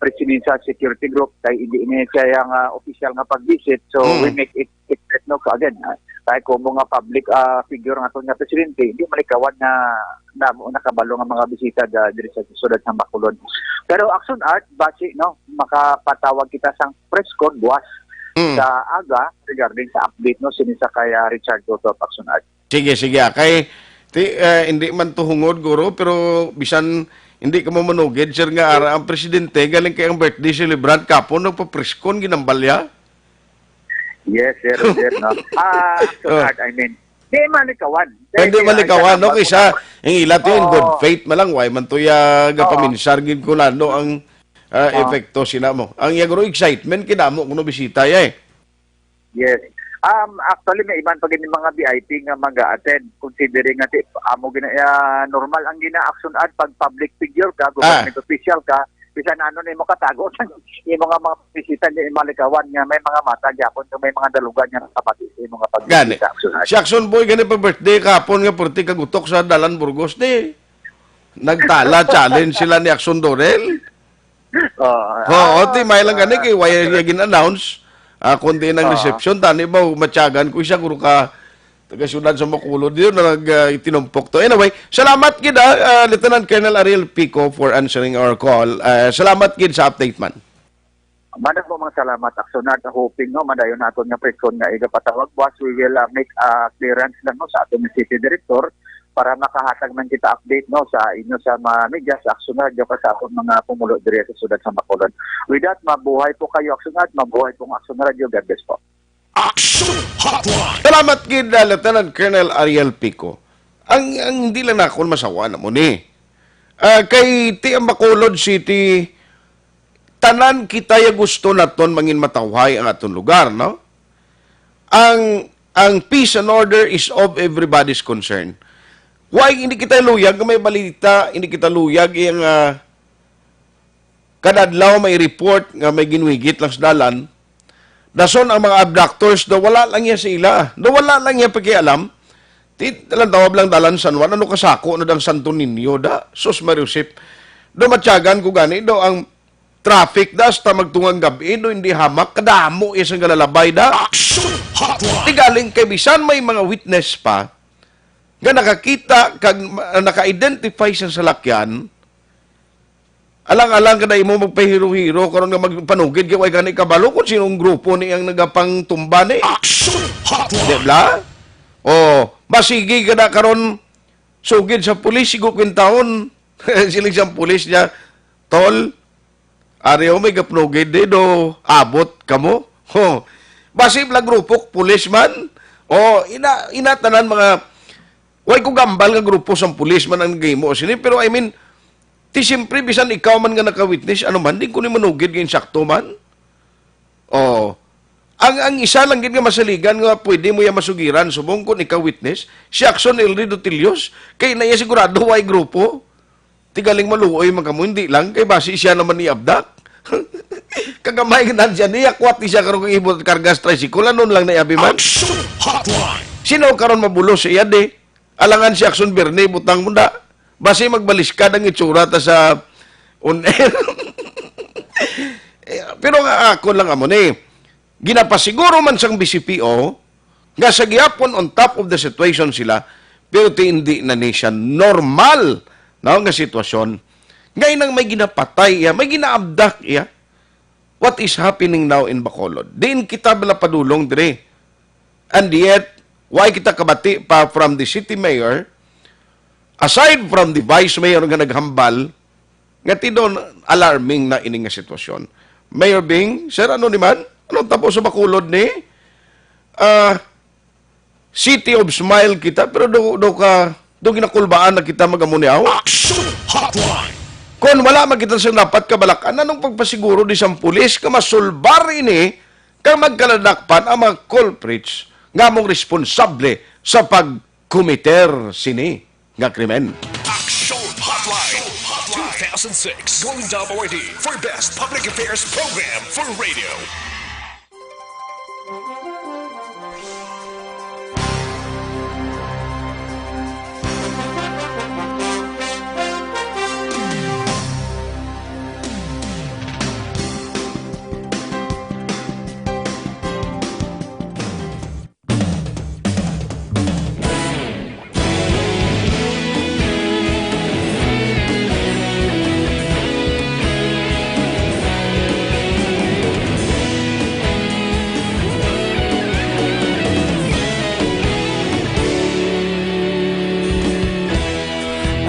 presidential security group, kay hindi ini siya yung, ah, official nga pag-visit. So, Mm. we make it secret, no? So, again, ah, kay kung mga public, ah, figure nga aton nga presidente, hindi malikawan nga damo nakabalo nga mga bisita da, diri sa syudad sa Bacolod. Pero Action Art, basi, no, makapatawag kita sang press con buwas Mm. sa aga regarding sa update, no, sini sa kay, ah, Richard Goto, Action Art. Sige, sige, ah. Kay, ti, eh, hindi man to hungod, guro, pero bisan hindi ka mamanugid, sir, nga ara ang presidente, galing kay ang birthday celebrant, kapon nagpa-press con, ginambalya. Yes, sir, sir, no? Ah, Action Oh. Art, I mean, di malikawan. Hindi Kaya malikawan, siya no? Kaysa, ang ila to in good Oo. faith man lang, why man to ya Oo. gapaminsar gid kung ano ang, ah, Oo. epekto sina mo. Ang iya guro excitement, kinamo kuno bisita ya eh. Yes. Um, actually, may iban pa gid mga V I P nga mag-attend, considering nga ti, amo gina, ah, normal ang gina-action ad pag public figure ka, government Ah. official ka, bisan ano na imo katago, imo nga mga bisita niya, malikawan nga may mga mata gyapon, nga may mga dalugan nga nakabati sa imo nga Gani. pagbisita, Action Art. Si Action Boy, gani pa birthday kahapon nga perti kagutok sa Dalan Burgos, di. Nagtala, challenge sila ni Action Dorel. Oo. Oo, Ah, ti, may lang gani, ah, kay why okay. niya gin-announce? Ah, kundi ng Oo. reception, tani ba, matyagan ko isa, guro ka, taga siyudad sa Bacolod, yun, na nag, ah, itinumpok to. Anyway, salamat gid, ah, ah, Lieutenant Colonel Ariel Pico for answering our call. Ah, salamat gid sa update man. Madagko mga salamat, Action Art. Hoping, no, madayon naton nga press con nga igapatawag. Buwas, we will, ah, make, ah, clearance lang, no, sa aton nga city director para makahatag man kita update, no, sa inyo sa mga media, sa Action Radio, kag sa aton mga pumulo diri sa siyudad sa Bacolod. With that, mabuhay po kayo, Action Art. Mabuhay po ang Action Radio. God bless po. Action Hotline. Salamat gid, uh, Lieutenant Colonel Ariel Pico. Ang, ang hindi lang nakon masawa na mo ni. Ah, kay ti ang Bacolod City, tanan kita ya gusto naton mangin matawhay ang aton lugar, no? Ang, ang peace and order is of everybody's concern. Why hindi kita luyag nga may balita, hindi kita luyag iyang, ah, kada adlaw may report nga may ginwigit lang sa dalan. Dason ang mga abductors daw wala lang niya sa ila. Daw wala lang niya pakialam. Ti, talan tawab lang dalan San Juan, ano kasako na dang Santo Niño da? Sus, Mariusip. Do matyagan ko gani, do ang traffic da, hasta magtungang gabi, do hindi hamak, kadamo iya sang galalabay da. Action Hotline. Ti galing kay bisan may mga witness pa, nga nakakita kag ma-, naka-identify sa salakyan, alang-alang ka na imo magpahiro-hiro karon nga magpanugid kay way gani kabalo kung sinong grupo ni ang nagapangtumba ni. Action Hotline. Di ba? Oh, masigi ka na karon sugid sa pulis, sigo kwintahon. Siling sa pulis niya, "Tol, ari o may gapnugid di do abot kamo." Oh, basi bala grupo, pulis man. Oh, ina, ina tanan mga, way ko gambal nga grupo sang pulis man ang nagahimo sini, pero I mean, ti siyempre, bisan ikaw man nga naka-witness, ano man, di ko ni manugid nga insakto man. Oh. Ang, ang isa lang gid nga masaligan nga pwede mo ya masugiran subong kun ikaw witness, si Action Elry Dotilios, kay na iya sigurado way grupo. Ti galing maluoy man kamo, hindi lang, kay basi siya naman ni abdak. Kagamay na siya, niya kwat ni siya karon kang ibot kargas tricycle, ano lang na abi man? Action Hotline. Sino karon mabulos sa iya, di? Alangan si Action Bernie, butang mo na. Basi magbaliskad ang itsura ta sa on air. Eh, pero nga ako lang amo ni, ginapasiguro man sang B C P O nga sa gihapon on top of the situation sila, pero ti hindi na ni siya normal, no, nga sitwasyon. Ngay nang may ginapatay iya, may ginaabdak iya. What is happening now in Bacolod? Diin kita bala padulong diri? And yet, why kita kabati pa from the city mayor, Aside from the Vice Mayor nga naghambal, nga tinuod alarming na ini nga sitwasyon. Mayor Bing, Sir, ano ni man? Ano tapos sa Bacolod ni? Ah, City of Smile kita, pero do, do ka, do ginakulbaan na kita magamuniaw. Action Hotline! Kung wala man kita sa dapat kabalakan, anong pagpasiguro di sang pulis nga masulbar ini kag magkaladakpan ang mga culprits nga among responsable sa pagkomiter sini nga krimen? Action Hotline two thousand six Golden Dome Awardee for Best Public Affairs Program for Radio.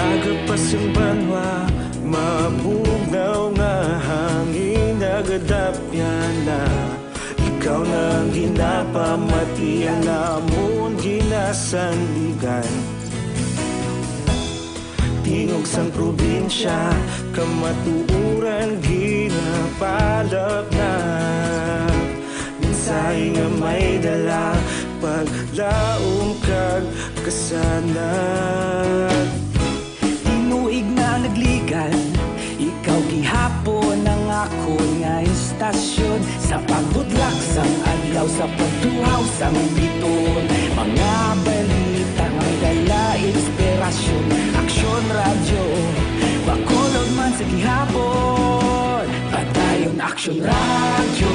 Aga pa sing banwa, mabugnaw nga hangin nagadapyan na. Ikaw na ang ginapamati, ang amon ginasandigan. Tingog sang probinsya, kamatuoran ginapalapnap. Mensahe nga may dala, paglaom kag kasanag. Tinuig na nagligal, ikaw gihapon ang akon nga istasyon. Sa pagbutlak sang adlaw, sa pagtuhaw sang biton, mga balita nga may dala inspirasyon. Aksyon Radyo, Bacolod man sa gihapon. Padayon Aksyon Radyo,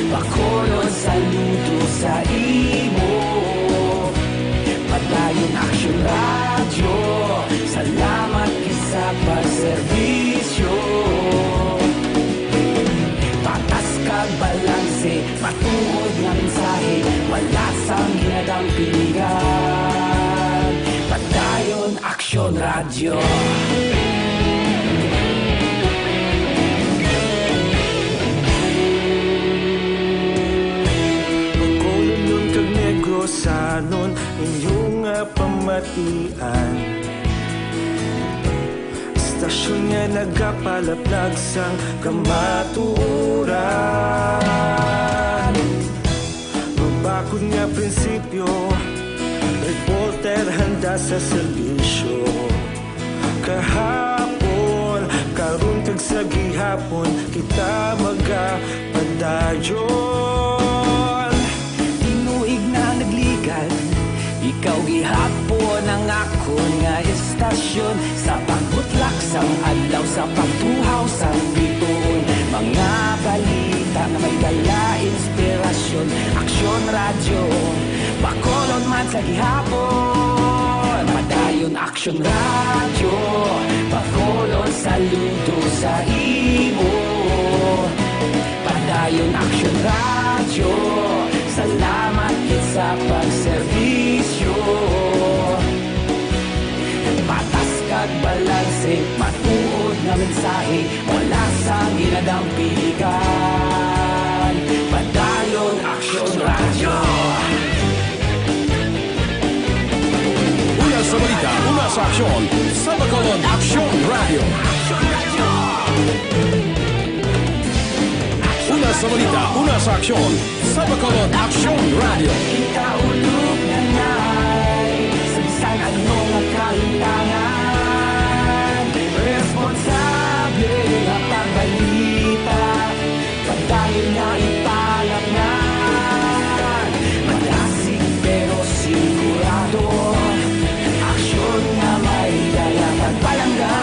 Bacolod, saludo sa imo. Padayon Aksyon Radyo, salamat gid sa pagserbisyo. Patas kag balanse, matuod nga mensahe, wala sang ginadampingan. Padayon Aksyon Radyo. Bacolodnon kag Negrosanon, inyo nga pamatian. Istasyon nga nagapalaplag sang kamatuoran. Mabakod nga prinsipyo, reporter handa sa serbisyo. Kahapon, karon kag sa gihapon, kita magapadayon. Tinuig na nagligal, ikaw gihapon ang akon nga istasyon. Sa pagbutlak sang adlaw, sa pagtuhaw sang biton, mga balita nga may dala inspirasyon. Aksyon Radyo, Bacolod man sa gihapon. Padayon Aksyon Radyo, Bacolod, saludo sa imo. Padayon Aksyon Radyo, salamat gid sa pagserbisyo. Patas kag balanse, matuod nga mensahe, wala sang ginadampingan. Padayon Aksyon Radyo. Una sa balita, una sa aksyon, sa Bacolod Aksyon Radyo. Una sa balita, una sa aksyon, sa Bacolod Aksyon Radyo. Kita ulog na nay, sa bisan ano nga kalintangan, responsable nga pagbalita, padayon nga ipalapnan. Madasig pero sigurado, aksyon nga may dala pagpalangga.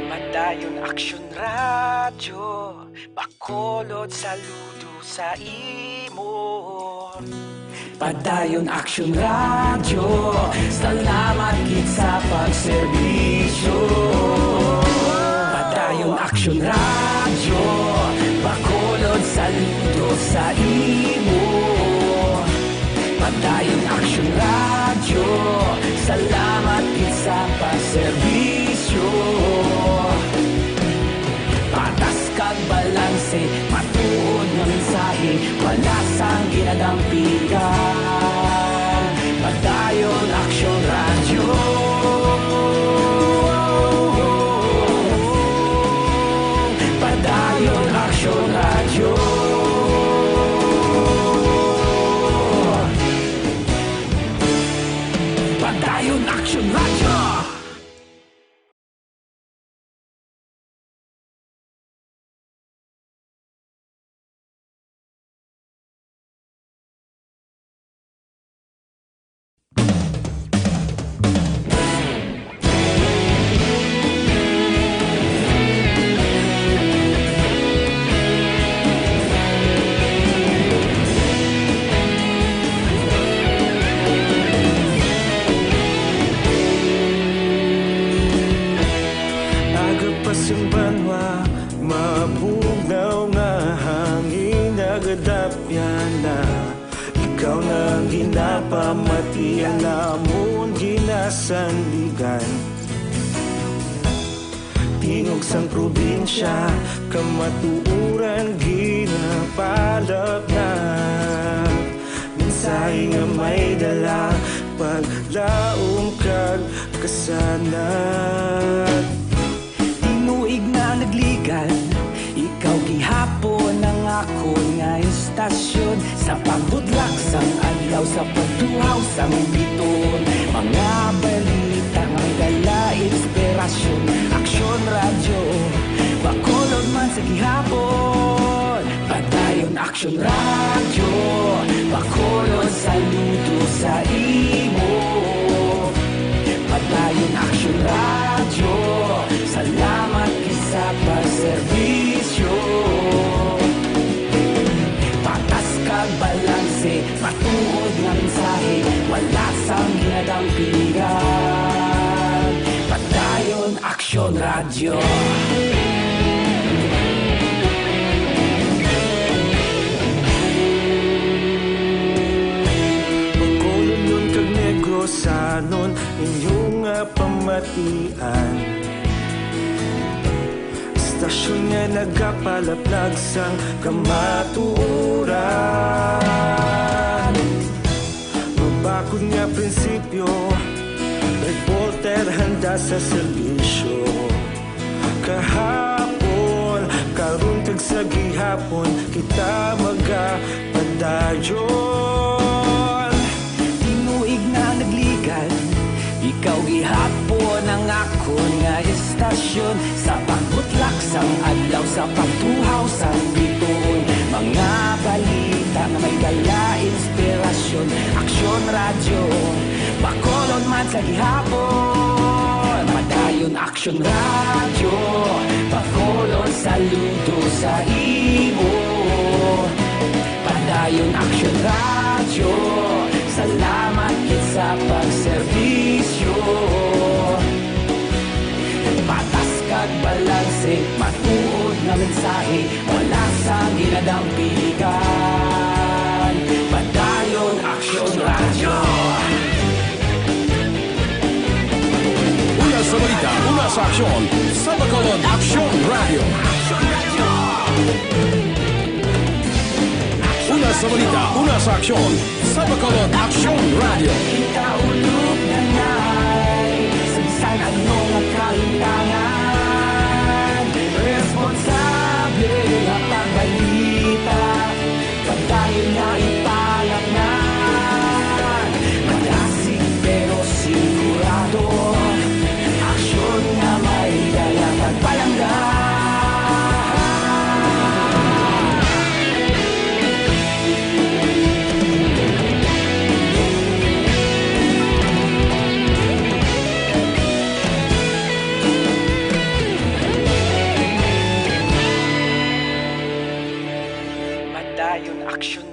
Padayon Aksyon Radyo, Bacolod, saludo sa imo. Padayon Aksyon Radyo, salamat gid sa pagserbisyo. Padayon Aksyon Radyo, Bacolod, saludo sa imo. Padayon Aksyon Radyo, salamat gid sa pagserbisyo. Patas kag balanse, matuod nga mensahe, wala sang ginadampigan. Padayon Aksyon Radyo. Padayon Aksyon Radyo. Padayon Aksyon Radyo. Aga pa sing banwa, mabugnaw nga hangin, nagadapyan na. Ikaw na ang ginapamatian, amon ginasandigan. Tingog sang probinsya, kamatuoran ginapalapnap. Mensahe nga may dala, paglaom kag kasanag. Tinuig na nagligad, ikaw gihapon ang akon nga istasyon. Sa pagbudlak sang adlaw, sa pagtuhaw sang bituon, mga balita nga may dala inspirasyon. Aksyon Radyo, Bacolod man sa gihapon. Padayon Aksyon Radyo, Bacolod, saludo sa imo. Padayon Aksyon Radyo, salamat gid sa pagserbisyo. Patas kag balanse, matuod nga mensahe, wala sang ginadampigan. Padayon Aksyon Radyo. Bacolodnon kag Negrosanon, inyo nga pamatian. Istasyon nga nagapalaplag sang kamatuoran. Mabakod nga prinsipyo, reporter handa sa serbisyo. Kahapon, karon kag sa gihapon, kita magapadayon. Tinuig na nagligad, ikaw gihapon ang akon nga istasyon. Sa pagbutlak sang adlaw, sa pagtuhaw sang bituon, mga balita nga may dala inspirasyon. Aksyon Radyo, Bacolod man sa gihapon. Padayon Aksyon Radyo, Bacolod, saludo sa imo. Padayon Aksyon Radyo, salamat gid sa pagserbisyo. Patas kag balanse, matuod nga mensahe, wala sang ginadampigan. Padayon Aksyon Radyo. Una sa balita, una sa aksyon, sa Bacolod Aksyon Radyo. Una sa balita, una sa aksyon, sa Bacolod Aksyon Radyo. Kita ulog na ngay, sa bisan ano nga kahintangan, responsable nga pagbalita. Padayon na ipalaknad, madasig pero sigurado, aksyon nga may dala kag palangga.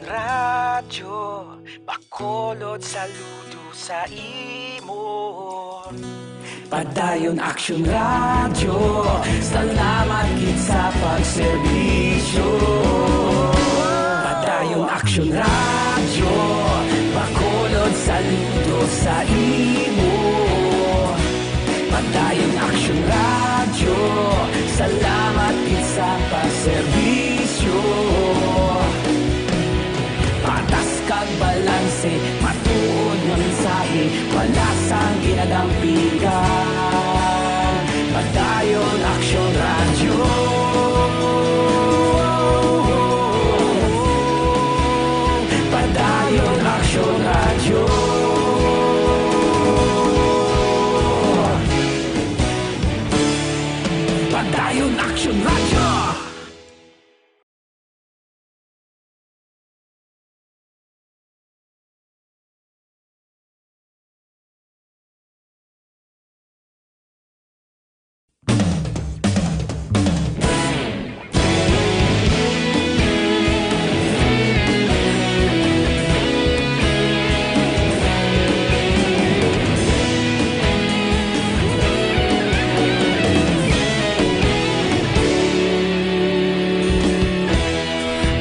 Radyo Bacolod, saludo sa imo. Padayon Aksyon Radyo, salamat gid sa pagserbisyo. Padayon Aksyon Radyo, Bacolod, saludo sa imo. Padayon Aksyon Radyo, salamat gid sa pagserbisyo. Patas kag balanse, matuod nga mensahe, wala sang ginadampigan. Padayon Aksyon Radyo. Padayon Aksyon Radyo. Padayon Aksyon Radyo.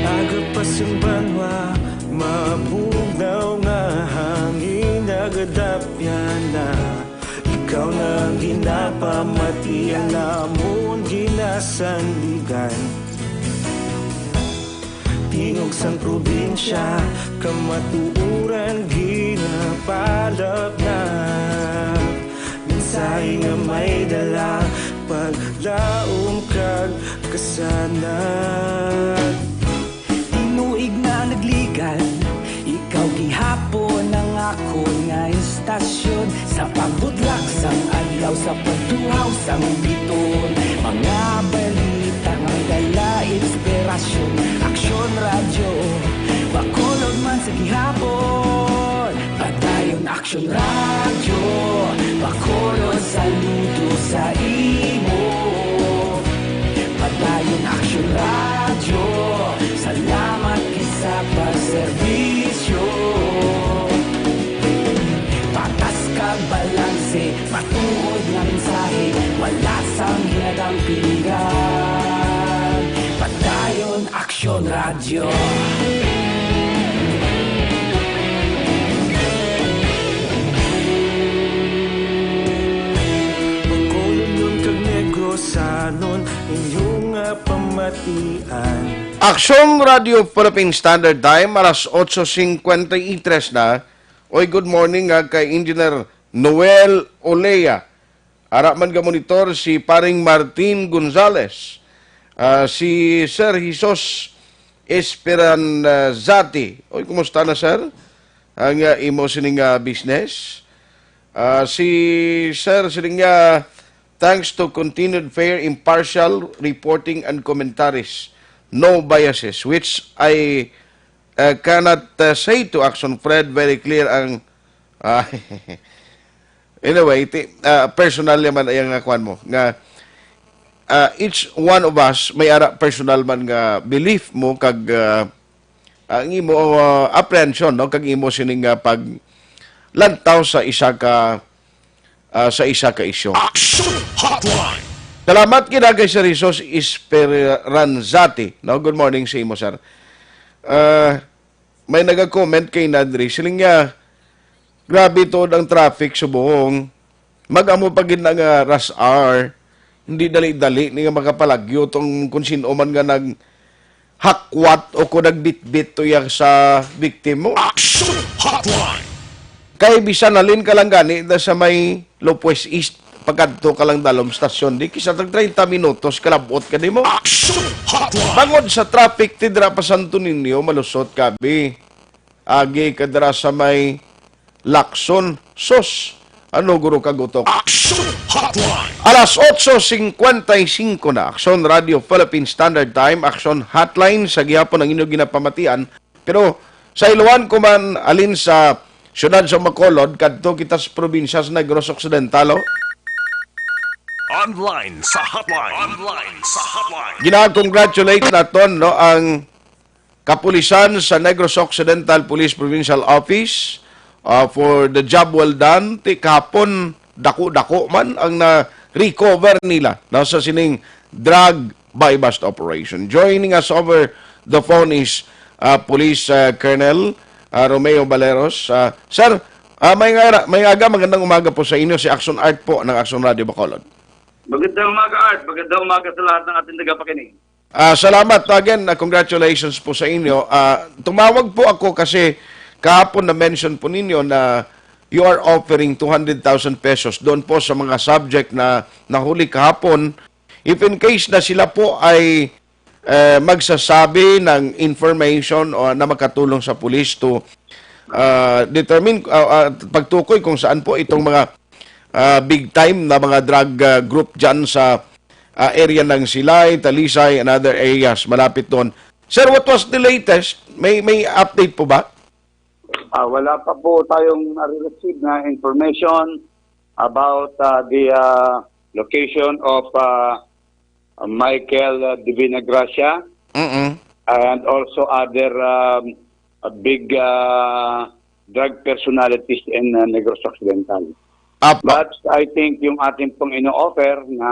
Aga pa sang banwa, mabugnaw nga hangin nagadapyan na. Ikaw na ang ginapamati, ang amon ginasandigan. Tingog sang probinsya, kamatuoran ginapalapnag. Mensahe nga may dala, paglaom kag kasanag. Tinuig na nagligad, ikaw gihapon ang akon nga istasyon. Sa pagbutlak sang adlaw, sa pagtuhaw sang biton, mga balita nga dala inspirasyon. Aksyon Radyo, Bacolod man sa gihapon. Padayon Aksyon Radyo, Bacolod, saludo sa imo. Padayon Aksyon Radyo, salamat gid sa pagserbisyo. Patas kag balanse, matuod nga mensahe, wala sang ginadampigan. Padayon Aksyon Radyo. Bacolodnon kag Negrosanon, inyo nga pamatian. Aksyon Radio Philippine Standard Time, alas otso cincuenta y tres na. Oy, good morning nga kay Engineer Noel Olea. Ara man ga monitor si paring Martin Gonzales. Ah, si Sir Jesus Esperanzati. Oy, kumusta na, sir? Ang, ah, imo sining, ah, business? Ah, si Sir sining, ah, thanks to continued fair, impartial reporting and commentaries, no biases, which I, ah, cannot, ah, say to Action Fred, very clear ang, ah, anyway, ti-, ah, personal naman ay ang, ah, kwan mo, nga, ah, each one of us may ara personal man nga belief mo kag, ah, ang imo, ah, apprehension, no, kag imo sining, ah, paglantaw sa isa ka, ah, sa isa ka isyu. Action Hotline. Salamat gid kay Sir Jesus Esperanzati, no? Good morning sa imo, sir. Ah, may naga-comment kay Nadri. Siling niya, "Grabe tuod ang traffic subong. Mag-amo pa gid na nga rush hour. Hindi dali-dali ni nga makapalagyo tong kung sino man nga naghakwat o kung nagbitbit to iya sa victim mo." Action Hotline. Kay bisan halin ka lang gani da sa may Lopez East, pagkadto ka lang dalom stasyon, di kisa tag treinta minutos kalabot ka di mo. Action Hotline. Bangod sa traffic ti dira pa Santo Niño, malusot ka bi. Agi ka dira sa may Lacson. Sus, ano guro ka gutok? Action Hotline. Alas otso cincuenta y cinco na, Action Radio Philippine Standard Time, Action Hotline, sa gihapon ang inyong ginapamatian. Pero sa iluan ko man, alin sa siyudad sa Bacolod, kadto kita sa probinsya sa Negros Occidental, oh. Online sa hotline. Online sa hotline. Gina-congratulate naton, no, ang kapulisan sa Negros Occidental Police Provincial Office, ah, for the job well done. Ti kahapon, dako-dako man ang na-recover nila, no, sa sining drug buy-bust operation. Joining us over the phone is, ah, Police, ah, Colonel, ah, Romeo Baleros. Ah, sir, ah, may nga, may aga, magandang umaga po sa inyo. Si Action Art po ng Action Radio Bacolod. Magandang umaga, Art. Magandang umaga sa lahat ng ating tagapakinig. Ah, salamat again. Ah, congratulations po sa inyo. Ah, tumawag po ako kasi kahapon na-mention po ninyo na you are offering two hundred thousand pesos doon po sa mga subject na nahuli kahapon. If in case na sila po ay, eh, magsasabi ng information o na makatulong sa police to, ah, determine, ah, ah, pagtukoy kung saan po itong mga, ah, big time na mga drug, ah, group dyan sa, ah, area ng Silay, Talisay, and other areas malapit doon. Sir, what was the latest? May, may update po ba? Ah, wala pa po tayong na-receive na information about, ah, the, ah, location of, ah, Michael, ah, Divina Gracia Mm-mm. and also other, um, ah, big, ah, drug personalities in, ah, Negros Occidental. Apo. But I think yung atin pong ino-offer na,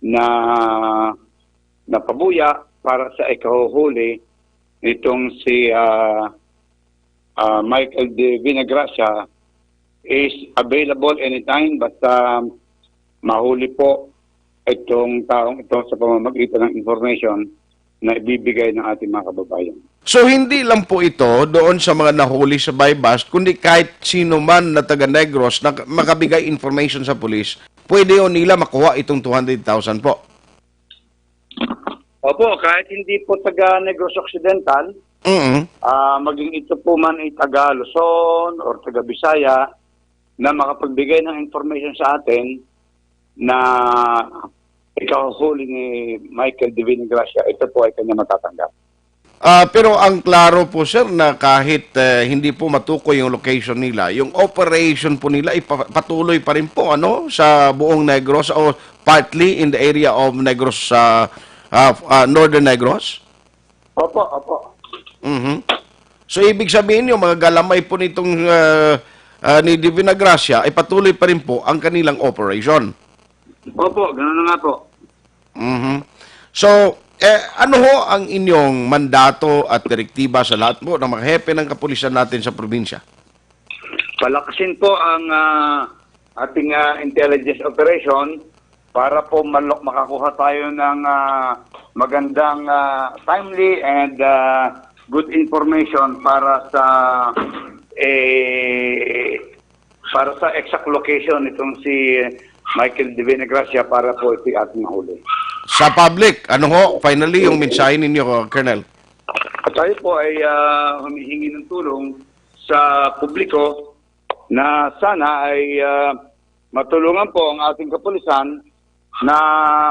na, na pabuya para sa ikahuhuli nitong si, ah, ah, Michael Divina Gracia is available anytime, basta mahuli po itong taong ito sa pamamagitan ng information na ibibigay ng ating mga kababayan. So, hindi lang po ito doon sa mga nahuli sa buy-bust, kundi kahit sino man na taga Negros na makabigay information sa pulis, pwede yun nila makuha itong two hundred thousand po. Opo, kahit hindi po taga Negros Occidental, Mm. ah, maging ito po man ay taga Luzon or taga Bisaya na makapagbigay ng information sa atin na ikahuhuli ni Michael Divina Gracia, ito po ay kanya matatanggap. Ah, pero ang klaro po, sir, na kahit, eh, hindi po matukoy yung location nila, yung operation po nila ay pa-, patuloy pa rin po, ano, sa buong Negros o partly in the area of Negros, ah, ah, ah, Northern Negros? Opo, opo. Mhm. So, ibig sabihin nyo, mga galamay po nitong, ah, ah, ni Divina Gracia, ay patuloy pa rin po ang kanilang operation? Opo, ganun na nga po. Mhm. So, eh, ano ho ang inyong mandato at direktiba sa lahat po ng mga hepe ng kapulisan natin sa probinsya? Palakasin po ang, ah, ating, ah, intelligence operation para po malok-, makakuha tayo ng, ah, magandang, ah, timely and, ah, good information para sa, eh, para sa exact location nitong si Michael Divina Gracia para po ito ating mahuli. Sa public, ano ho, finally, yung mensahe ninyo, Colonel? At tayo po ay, ah, humihingi ng tulong sa publiko na sana ay, ah, matulungan po ang ating kapulisan na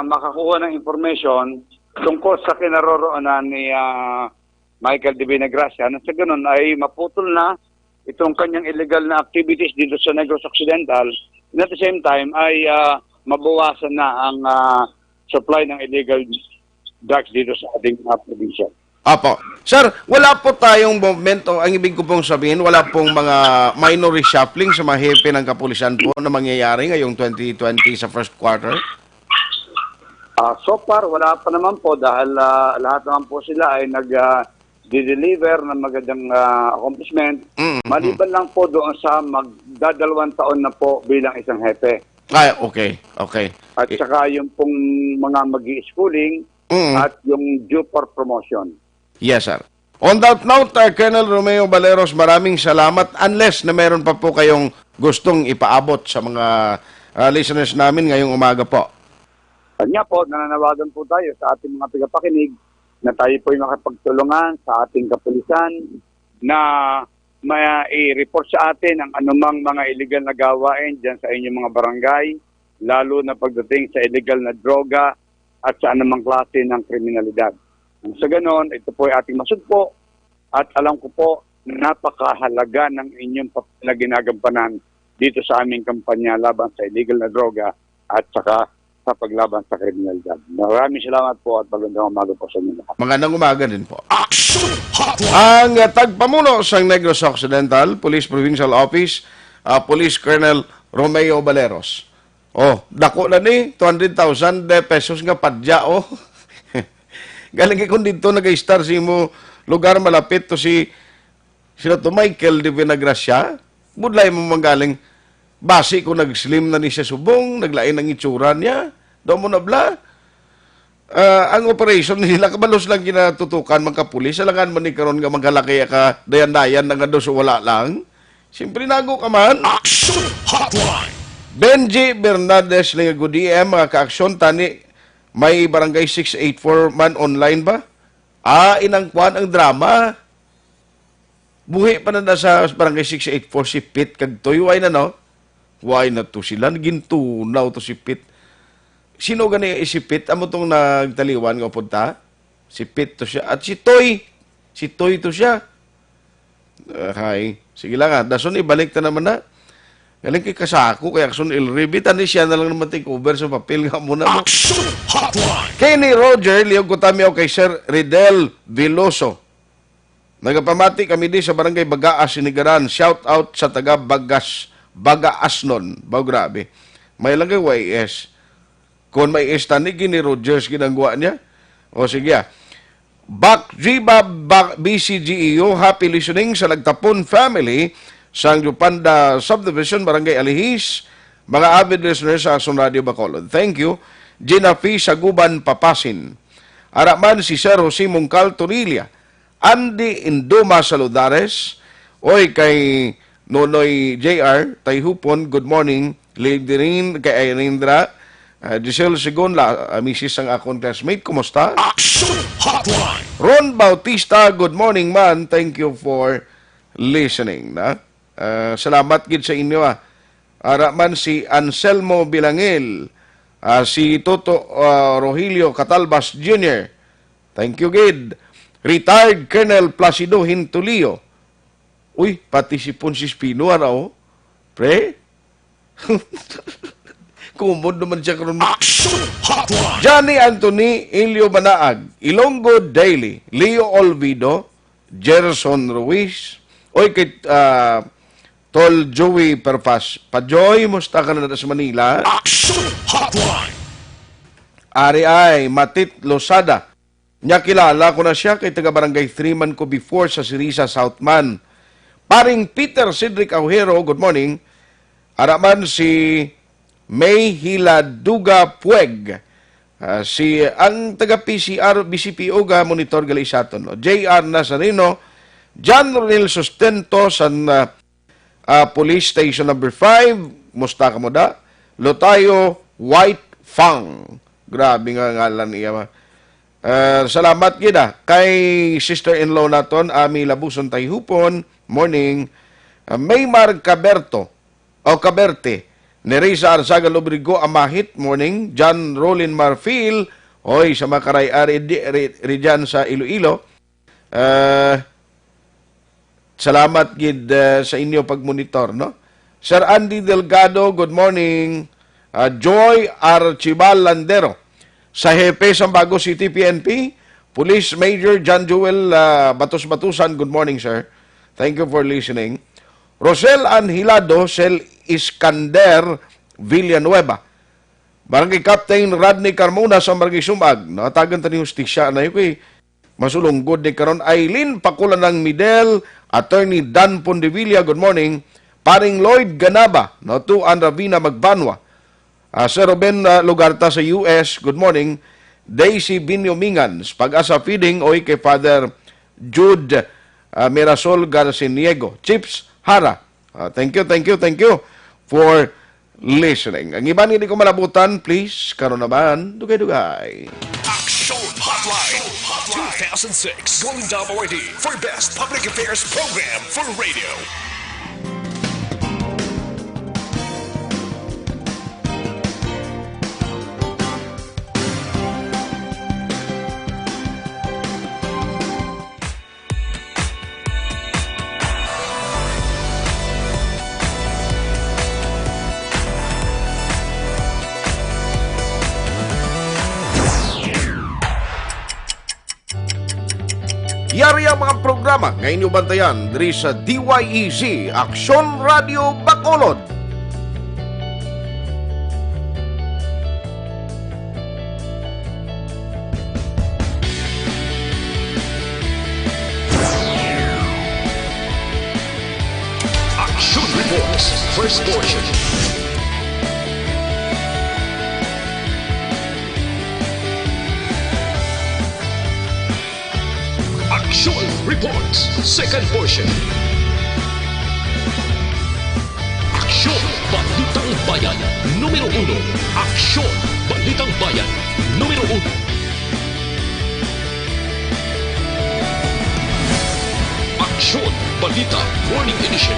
makakuha ng information tungkol sa kinaroroonan ni, ah, Michael Divina Gracia, na sa ganun ay maputol na itong kanyang illegal na activities dito sa Negros Occidental. And at the same time ay, ah, mabawasan na ang, ah, supply ng illegal drugs dito sa ating, ah, probinsya. Apo. Sir, wala po tayong movement o ang ibig ko pong sabihin, wala pong mga minor reshuffling sa mga hepe ng kapulisan po na mangyayari ngayong twenty twenty sa first quarter? Ah, so far, wala pa naman po dahil, ah, lahat naman po sila ay nag, ah, deliver ng magandang, ah, accomplishment. Mm, mm. Maliban lang po doon sa magdadalawang taon na po bilang isang hepe. Ay, okay, okay. At I- saka yung pong mga mag-i-schooling Mm. at yung due for promotion. Yes, sir. On that note, uh, Colonel Romeo Baleros, maraming salamat. Unless na meron pa po kayong gustong ipaabot sa mga, uh, listeners namin ngayong umaga po. Kanya po, nananawagan po tayo sa ating mga tagapakinig na tayo po'y makapagtulungan sa ating kapulisan na may i-report sa atin ang anumang mga illegal na gawain dyan sa inyong mga barangay, lalo na pagdating sa illegal na droga at sa anumang klase ng kriminalidad. Nang sa ganon, ito po ay ating masugpo at alam ko po na napakahalaga ng inyong pap-, na ginagampanan dito sa aming kampanya laban sa illegal na droga at saka sa paglaban sa kriminalidad. Maraming salamat po at magandang umaga po sa inyo lahat. Magandang umaga din po. Action Hotline! Ang, uh, tagpamuno sang Negros Occidental Police Provincial Office, uh, Police Colonel Romeo Baleros. Oh, dako na ni, two hundred thousand pesos nga padya, oh. Galing kay kung dito nag-star sa imo lugar, malapit to si, sino to, Michael de Vinagracia. Budlay mo manggaling, basi ko nag-slim na ni siya subong, naglain ang itsura niya. Daw mo na bla. Ah, ang operation nila, kabalos lang ginatutukan, mga kapulis. Alangan man ni karon nga maghalakay ka, dayan-dayan na nga daw sa wala lang. Siyempre, nago ka man. Action Hotline! Benji Bernadez Lingago D M, mga ka-aksyon, tani, may barangay six eight four man online ba? Ah, inang kwan ang drama. Buhi pa na, na sa barangay six eight four si Pit kag Toy. Why na, no? Why na to sila? Nagintunaw to si Pit. Sino gani si Pit? Amo tong nagtaliwan nga upunta? Si Pit to siya. At si Toy. Si Toy to siya. Ah, hay. Sige lang, ah. Dason ibalik ta naman na. Galing kay kasako, kay Action El Ribi. Tani siya na lang naman take over sa papel nga muna mo. Action Hotline! Kenny Roger, Leo Gutami, o kay Sir Ridel Veloso. Nagapamati kami di sa Barangay Bagaas, Sinigaran. Shout out sa taga Bagas, Bagaasnon. Baw, grabe. May lang kay Y S. Kung may esta ni Gini Rogers, ginangwa niya. O sige, ah. Back Jiba, Back B C G E U, happy listening sa Nagtapon family sang Jupanda Subdivision, Barangay Alihis, mga avid listeners sa Action Radio Bacolod. Thank you. Gina P. Saguban Papasin. Ara man si Sir Jose Mungkal Torilla, Andy Induma Saludares, oy kay Nonoy J R Tayhupon, good morning. Lady Rin, kay Irene Dra, ah, Giselle Segon, la, ah, misis sang akon classmate, kumusta? Action Hotline! Ron Bautista, good morning man. Thank you for listening, na. Ah, salamat gid sa inyo, ah. Ara man si Anselmo Bilangil, ah, si Toto, ah, Rogelio Catalbas Junior. Thank you gid. Retired Colonel Placido Hintulio. Uy, pati si Ponce Espino, ara, oh. Pre? Kumod naman siya karon. Action Hotline! Johnny Anthony, Elio Manaag, Ilonggo Daily, Leo Olvido, Gerson Ruiz, oy, kay, ah, Tol Joey Perpas. Pa Joy, musta ka na sa Manila? Action Hotline! Ari ay, Matit Losada. Nya kilala ko na siya kay taga Barangay three man ko before sa Sirisa South man. Paring Peter Cedric Aujero, good morning. Ara man si May Hiladuga Pueg. Ah, si ang taga P C R, B C P O ga monitor gali sa aton, no? J R Nazareno, John Ronel Sustento, san, ah, ah, Police Station Number five, musta ka mo da? Lotayo White Fang. Grabe nga ngalan niya, ma. Ah, salamat gid, ah. Kay sister-in-law naton, Ami Labuson Tayhupon, morning. Ah, Maymar Caberto, o Caberte. Nerissa Arzaga Lobrigo Amahit, morning. John Rollin Marfil, oy, sa Makaray, ari di, ri, ri dyan sa Iloilo. Ah, salamat gid, ah, sa inyo pagmonitor, no? Sir Andy Delgado, good morning. Ah, Joy Archibal Landero, sa Hepe, Sambago City, P N P, Police Major John Joel, ah, Batos-Batusan, good morning, sir. Thank you for listening. Rosel Anhilado, Sel Iskander Villanueva, Barangay Captain Rodney Carmona sa Barangay Sumag. Natagan ta ni hustisya na yun, eh. Masulunggod ni karon, Aileen Pakulanang Midel, Attorney Dan Pondevilla, good morning. Paring Lloyd Ganaba, no, Tuan Ravina Magbanwa. Ah, Sir Ruben, ah, Lugarta sa U S, good morning. Daisy Binyomingan, sa Pag-asa Feeding, oy kay Father Jude, ah, Mirasol Garciniego. Chips Hara, ah, thank you, thank you, thank you for listening. Ang iban hindi ko malabutan, please, karon naman, dugay-dugay. Action Hotline two thousand six Golden Dome Awardee for Best Public Affairs Program for Radio. Yari ang mga programa nga inyo bantayan diri sa D Y E Z, Aksyon Radio Bacolod. Action Reports, first portion. Action Reports, second portion. Aksyon, Balitang Bayan, numero uno. Aksyon, Balitang Bayan, numero uno. Aksyon, Balita, Morning Edition.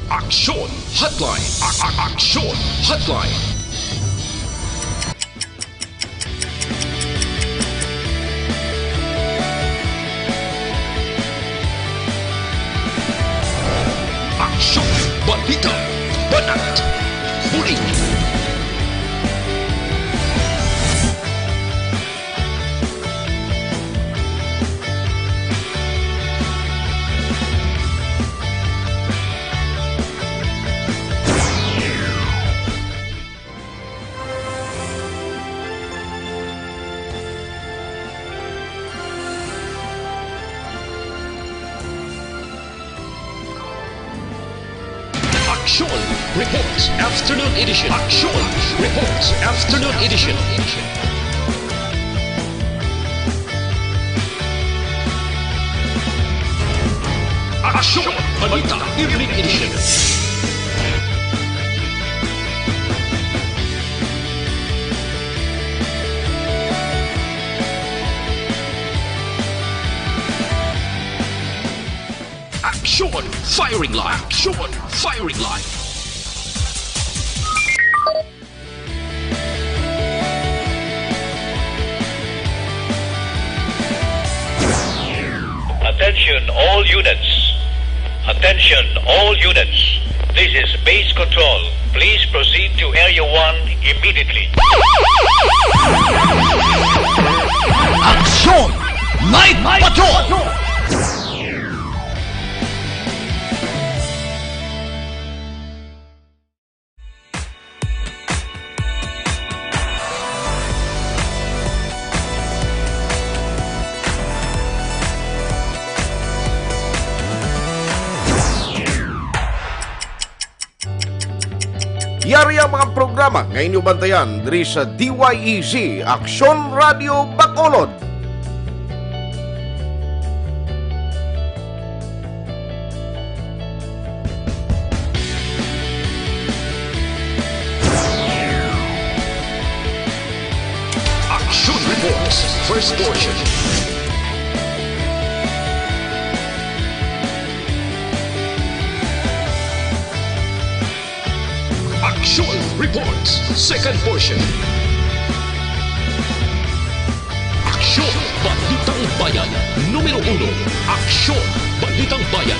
Aksyon Hotline. A- a- Aksyon Hotline. Aksyon Balita. Banat. Bulig. Aksyon Reports Afternoon Edition. Aksyon Reports Afternoon Edition. Aksyon Balita Evening Edition. Aksyon Firing Line. Aksyon Firing Line. Attention all units. Attention all units. This is base control. Please proceed to Area one immediately. Aksyon! Night Patrol! Yari ang mga programa nga inyo bantayan diri sa D Y E Z Aksyon Radio Bacolod. Action Reports, first portion. Action Reports, second portion. Aksyon, Balitang Bayan, numero uno. Aksyon, Balitang Bayan,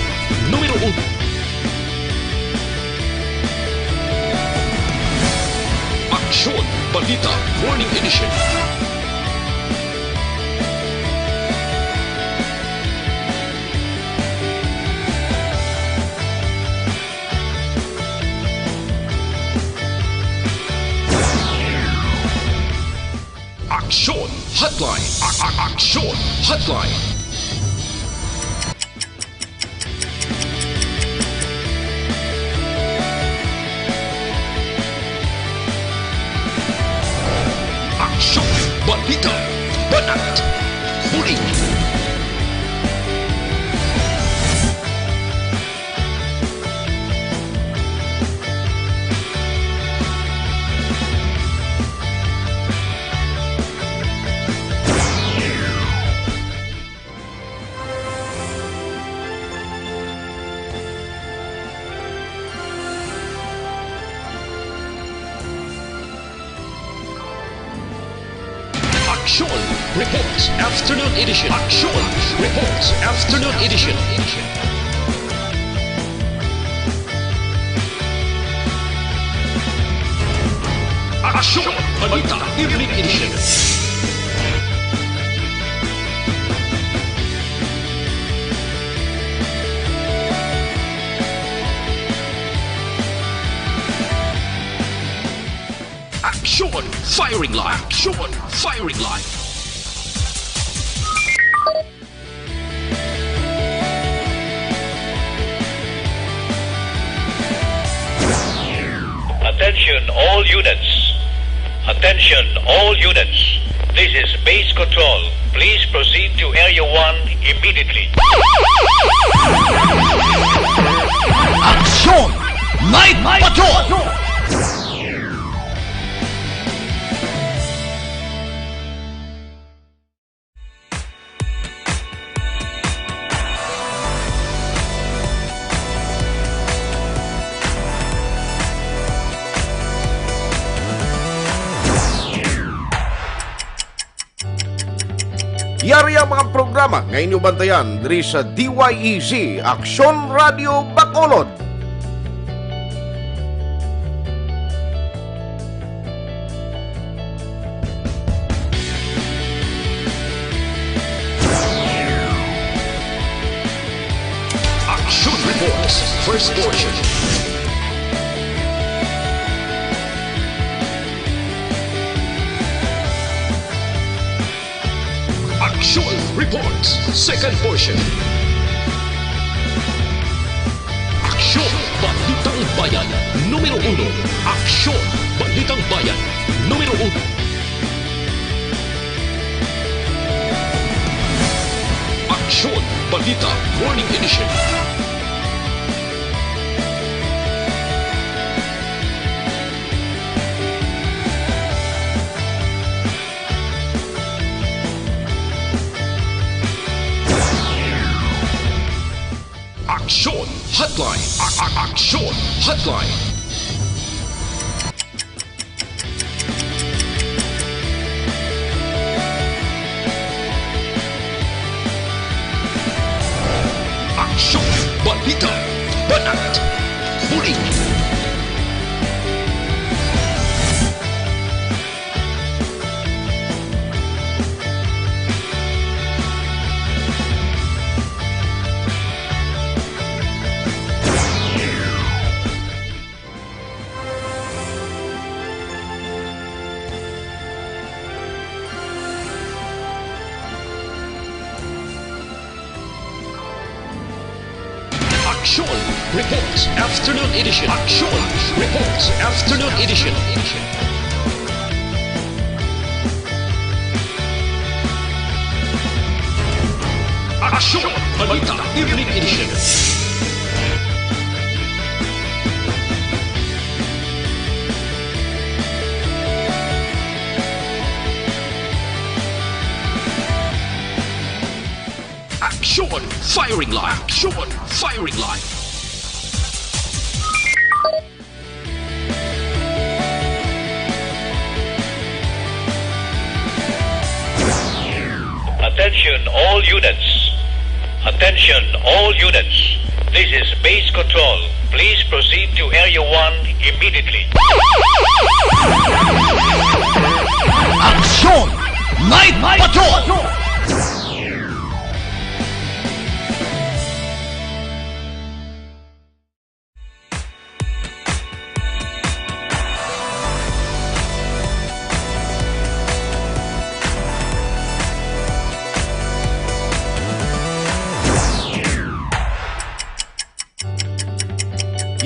numero uno. Aksyon, Balita, Morning Edition. Aksyon Hotline. A- a- Aksyon Hotline. Aksyon, balita, banat, bulig. Aksyon Reports Afternoon Edition. Aksyon Reports Afternoon Edition. Aksyon Balita Evening Edition. Aksyon Firing Line. Aksyon Firing Line. Attention all units. Attention all units. This is base control. Please proceed to Area one immediately. Aksyon! Night Patrol! Yari ang mga programa nga inyo bantayan diri sa D Y E Z Aksyon Radio Bacolod. Action Reports, first portion. Action Reports, second portion. Aksyon, Balitang Bayan, numero uno. Aksyon, Balitang Bayan, numero uno. Aksyon, Balita, Morning Edition. Aksyon Hotline. A- a- Aksyon Hotline. Aksyon, balita, banat, bulig. Action Reports Afternoon Edition. Action Reports Afternoon Edition. Action Balita Evening Edition. Action Firing Line. Action Firing Line. Attention all units. Attention all units. This is base control. Please proceed to Area one immediately. Action! Night Patrol!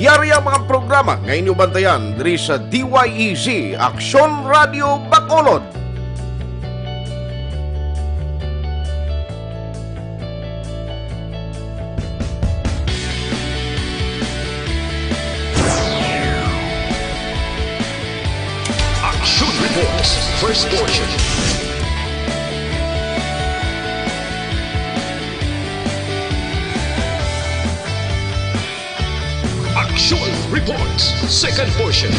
Yari ang mga programa nga inyo bantayan diri sa D Y E Z Aksyon Radio Bacolod. Action Reports, first portion. Action Reports, second portion.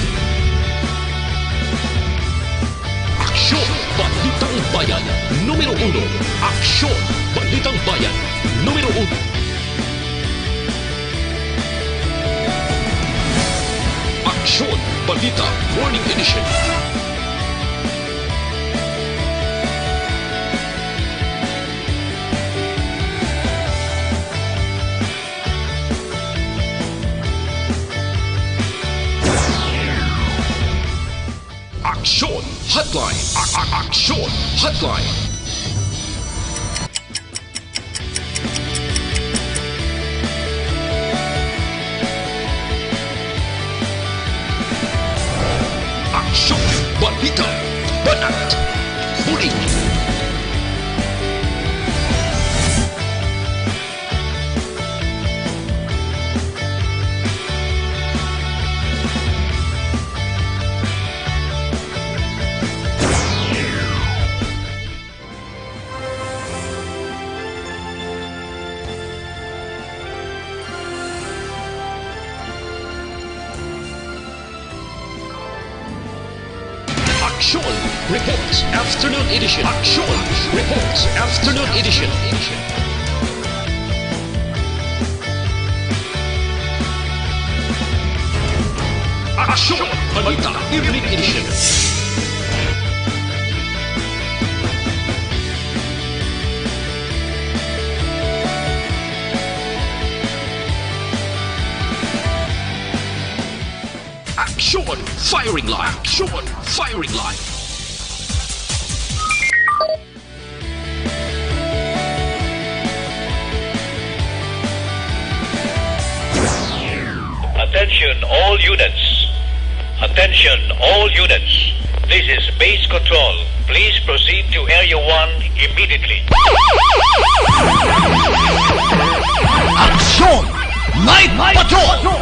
Action, Balitang Bayan, numero uno. Aksyon, Balitang Bayan, numero uno. Aksyon, Balita, Morning Edition. Aksyon Hotline. A- a- Aksyon Hotline. Aksyon, balita, banat, bulig. Aksyon Reports Afternoon Edition. Aksyon Reports Afternoon Edition. Aksyon Balita Evening Edition. Aksyon Firing Line. Aksyon Firing Line. Attention all units. Attention all units. This is base control. Please proceed to Area one immediately. Aksyon Night Patrol!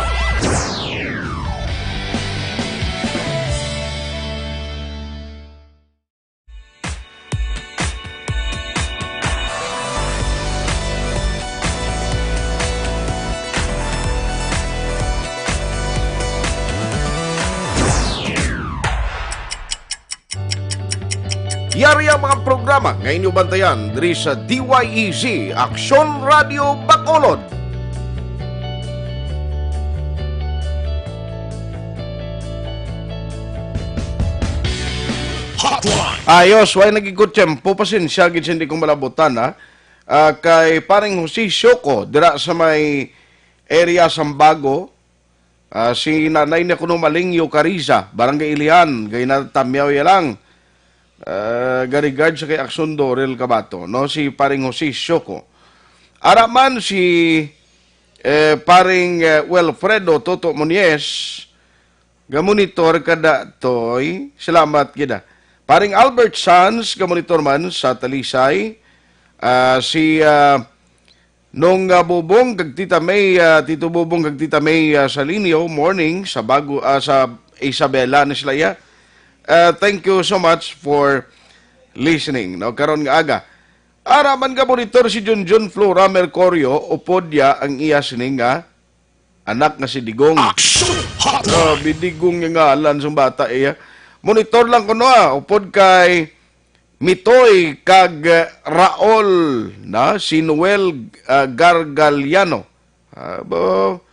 Yari ang mga programa nga inyo bantayan diri sa D Y E Z, Aksyon Radio Bacolod. Hotline. Ayos, way nagikot tiyempo. Pasensya gid sa hindi ko malabutan, ha. Ah, kay paring Jose Sioco, dira sa may area Sambago, ah, si Nanay na kuno Malingyo Cariza, Barangay Ilihan, gay natamyaw ya lang. Ah, garigard sa kay Aksyon Dorel Cabato, no? Si paring Jose Sioco. Ara man si, eh, paring, eh, Wilfredo Toto Muñez, gamonitor kada toy. Salamat gid, ah. Paring Albert Sanz, gamonitor man sa Talisay. Ah, si, ah, Nong, ah, Bubong kag Tita May, ah, Tito Bubong kag Tita May, ah, Salinio, morning, sa bago, ah, sa Isabela na sila, ya. Ah, thank you so much for listening, no? Karon nga aga. Ara man nga monitor si Junjun Flora Mercurio, upod ya ang iya sining nga anak nga si Digong. Action Hotline. Grabe, Digong nga ngalan sang bata, iya. Monitor lang kuno, ah, upod kay Mitoy kag, eh, Raul, na, si Noel, ah, Gargaliano. Ah, bo,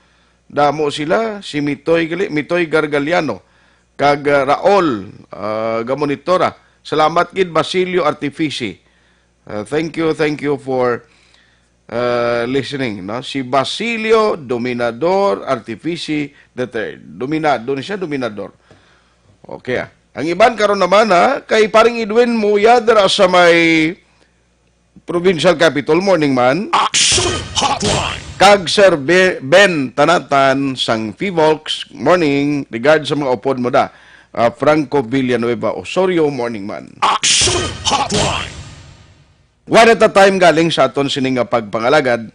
damo sila, si Mitoy gali, Mitoy Gargaliano kag, ah, Raul, ah, gamonitora. Salamat gid, Basilio Artifici. Ah, thank you, thank you for, ah, listening, no? Si Basilio Dominador Artifici the third. Dominado ni siya, Dominador. Okay, ah. Ang iban karon naman, ha, kay paring Edwin Muya dira sa may Provincial Capitol, morning man. Action Hotline. Kag Sir Be-, Ben Tanatan sang Fivolx, morning, regard sa mga upod mo da. Ah, Franco Villanueva Osorio, morning man. Action Hotline. One at a time galing sa aton sini nga pagpangalagad.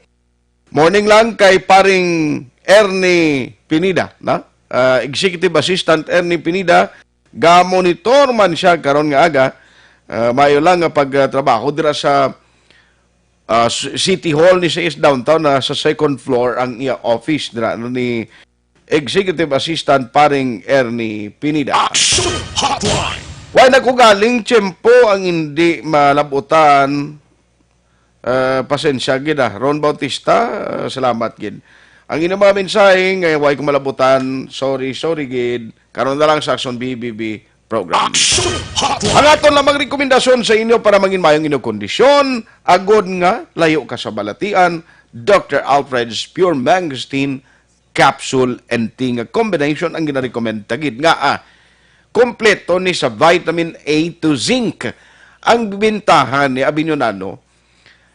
Morning lang kay paring Ernie Pineda, na? Ah, Executive Assistant Ernie Pineda, gamonitor man siya karon nga aga. Ah, maayo lang nga pagtrabaho dira sa, ah, s-, City Hall ni sa East Downtown, na sa second floor ang iya office dira, ano, ni Executive Assistant paring Ernie Pineda. Action Hotline. Wala na ko galing tiyempo ang hindi malabutan. Ah, pasensya gid, ah. Ron Bautista, ah, salamat gid. Ang inyong mga mensahe nga way ko malabutan, sorry, sorry gid. Karon na lang sa Aksyon B B B program. Action Hotline. Ang aton lamang rekomendasyon sa inyo para mangin maayong inyong kondisyon, agod nga layo ka sa balatian, Doctor Alfred's Pure Mangosteen Capsule and Tea nga combination ang ginarekomenda gid nga, ah, kompleto ni sa vitamin A to zinc. Ang bintahan ni Abinonano,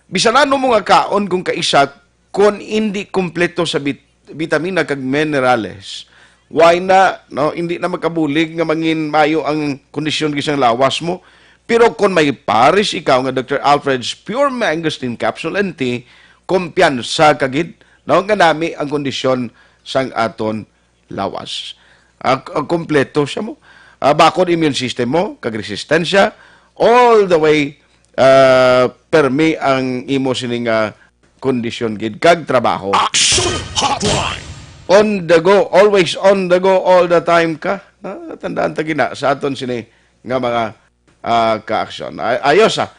bisan ano mo nga kaon kung kaisa, kung hindi kompleto sa bit-, bitamina kag minerales, why na, no? Hindi na makabulig nga mangin mayo ang kondisyon sa lawas mo. Pero kung may pares ikaw nga Doctor Alfred's Pure Mangosteen Capsule and Tea, kumpiyansa ka gid, no, nga nami ang kondisyon sang aton lawas. Ah, k-, ah, kompleto siya mo. Ah, bakod immune system mo, kag resistensya, all the way, ah, permi ang imo sining, ah, kondisyon gid kag trabaho. Action Hotline. On the go, always on the go, all the time ka. Ah, tandaan ta gina sa aton sini nga mga, ah, ka-aksyon. Ay-, ayos, ah.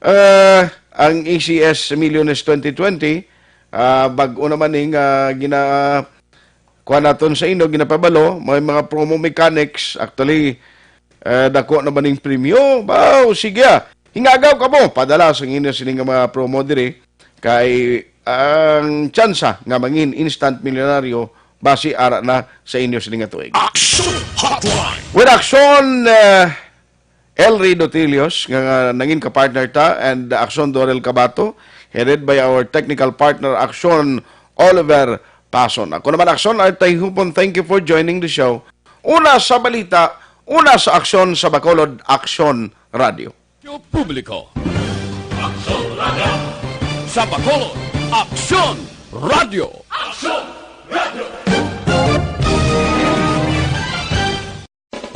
Ah, ang A C S Milyones twenty twenty, ah, bag-o naman ning, ah, gina-, kuha naton sa inyo, ginapabalo, may mga promo mechanics. Actually, eh, dako na ba ning premyo? Wow, sige, ah. Hingagaw ka mo, padala sa inyo sini nga mga promo diri. Kay ang tsansa nga mangin instant milyonaryo, basi ara na sa inyo sini nga tuig. Action Hotline. With Action, eh, Elry Dotilios, nga, nga nangin ka-partner ta, and Action Dorel Cabato, headed by our technical partner, Action Oliver Pason. Ako naman, Action Artay Hupon, thank you for joining the show. Una sa balita, una sa aksyon sa Bacolod, Action Radio. Publiko. Action Radio. Sa Bacolod, Action Radio. Action Radio.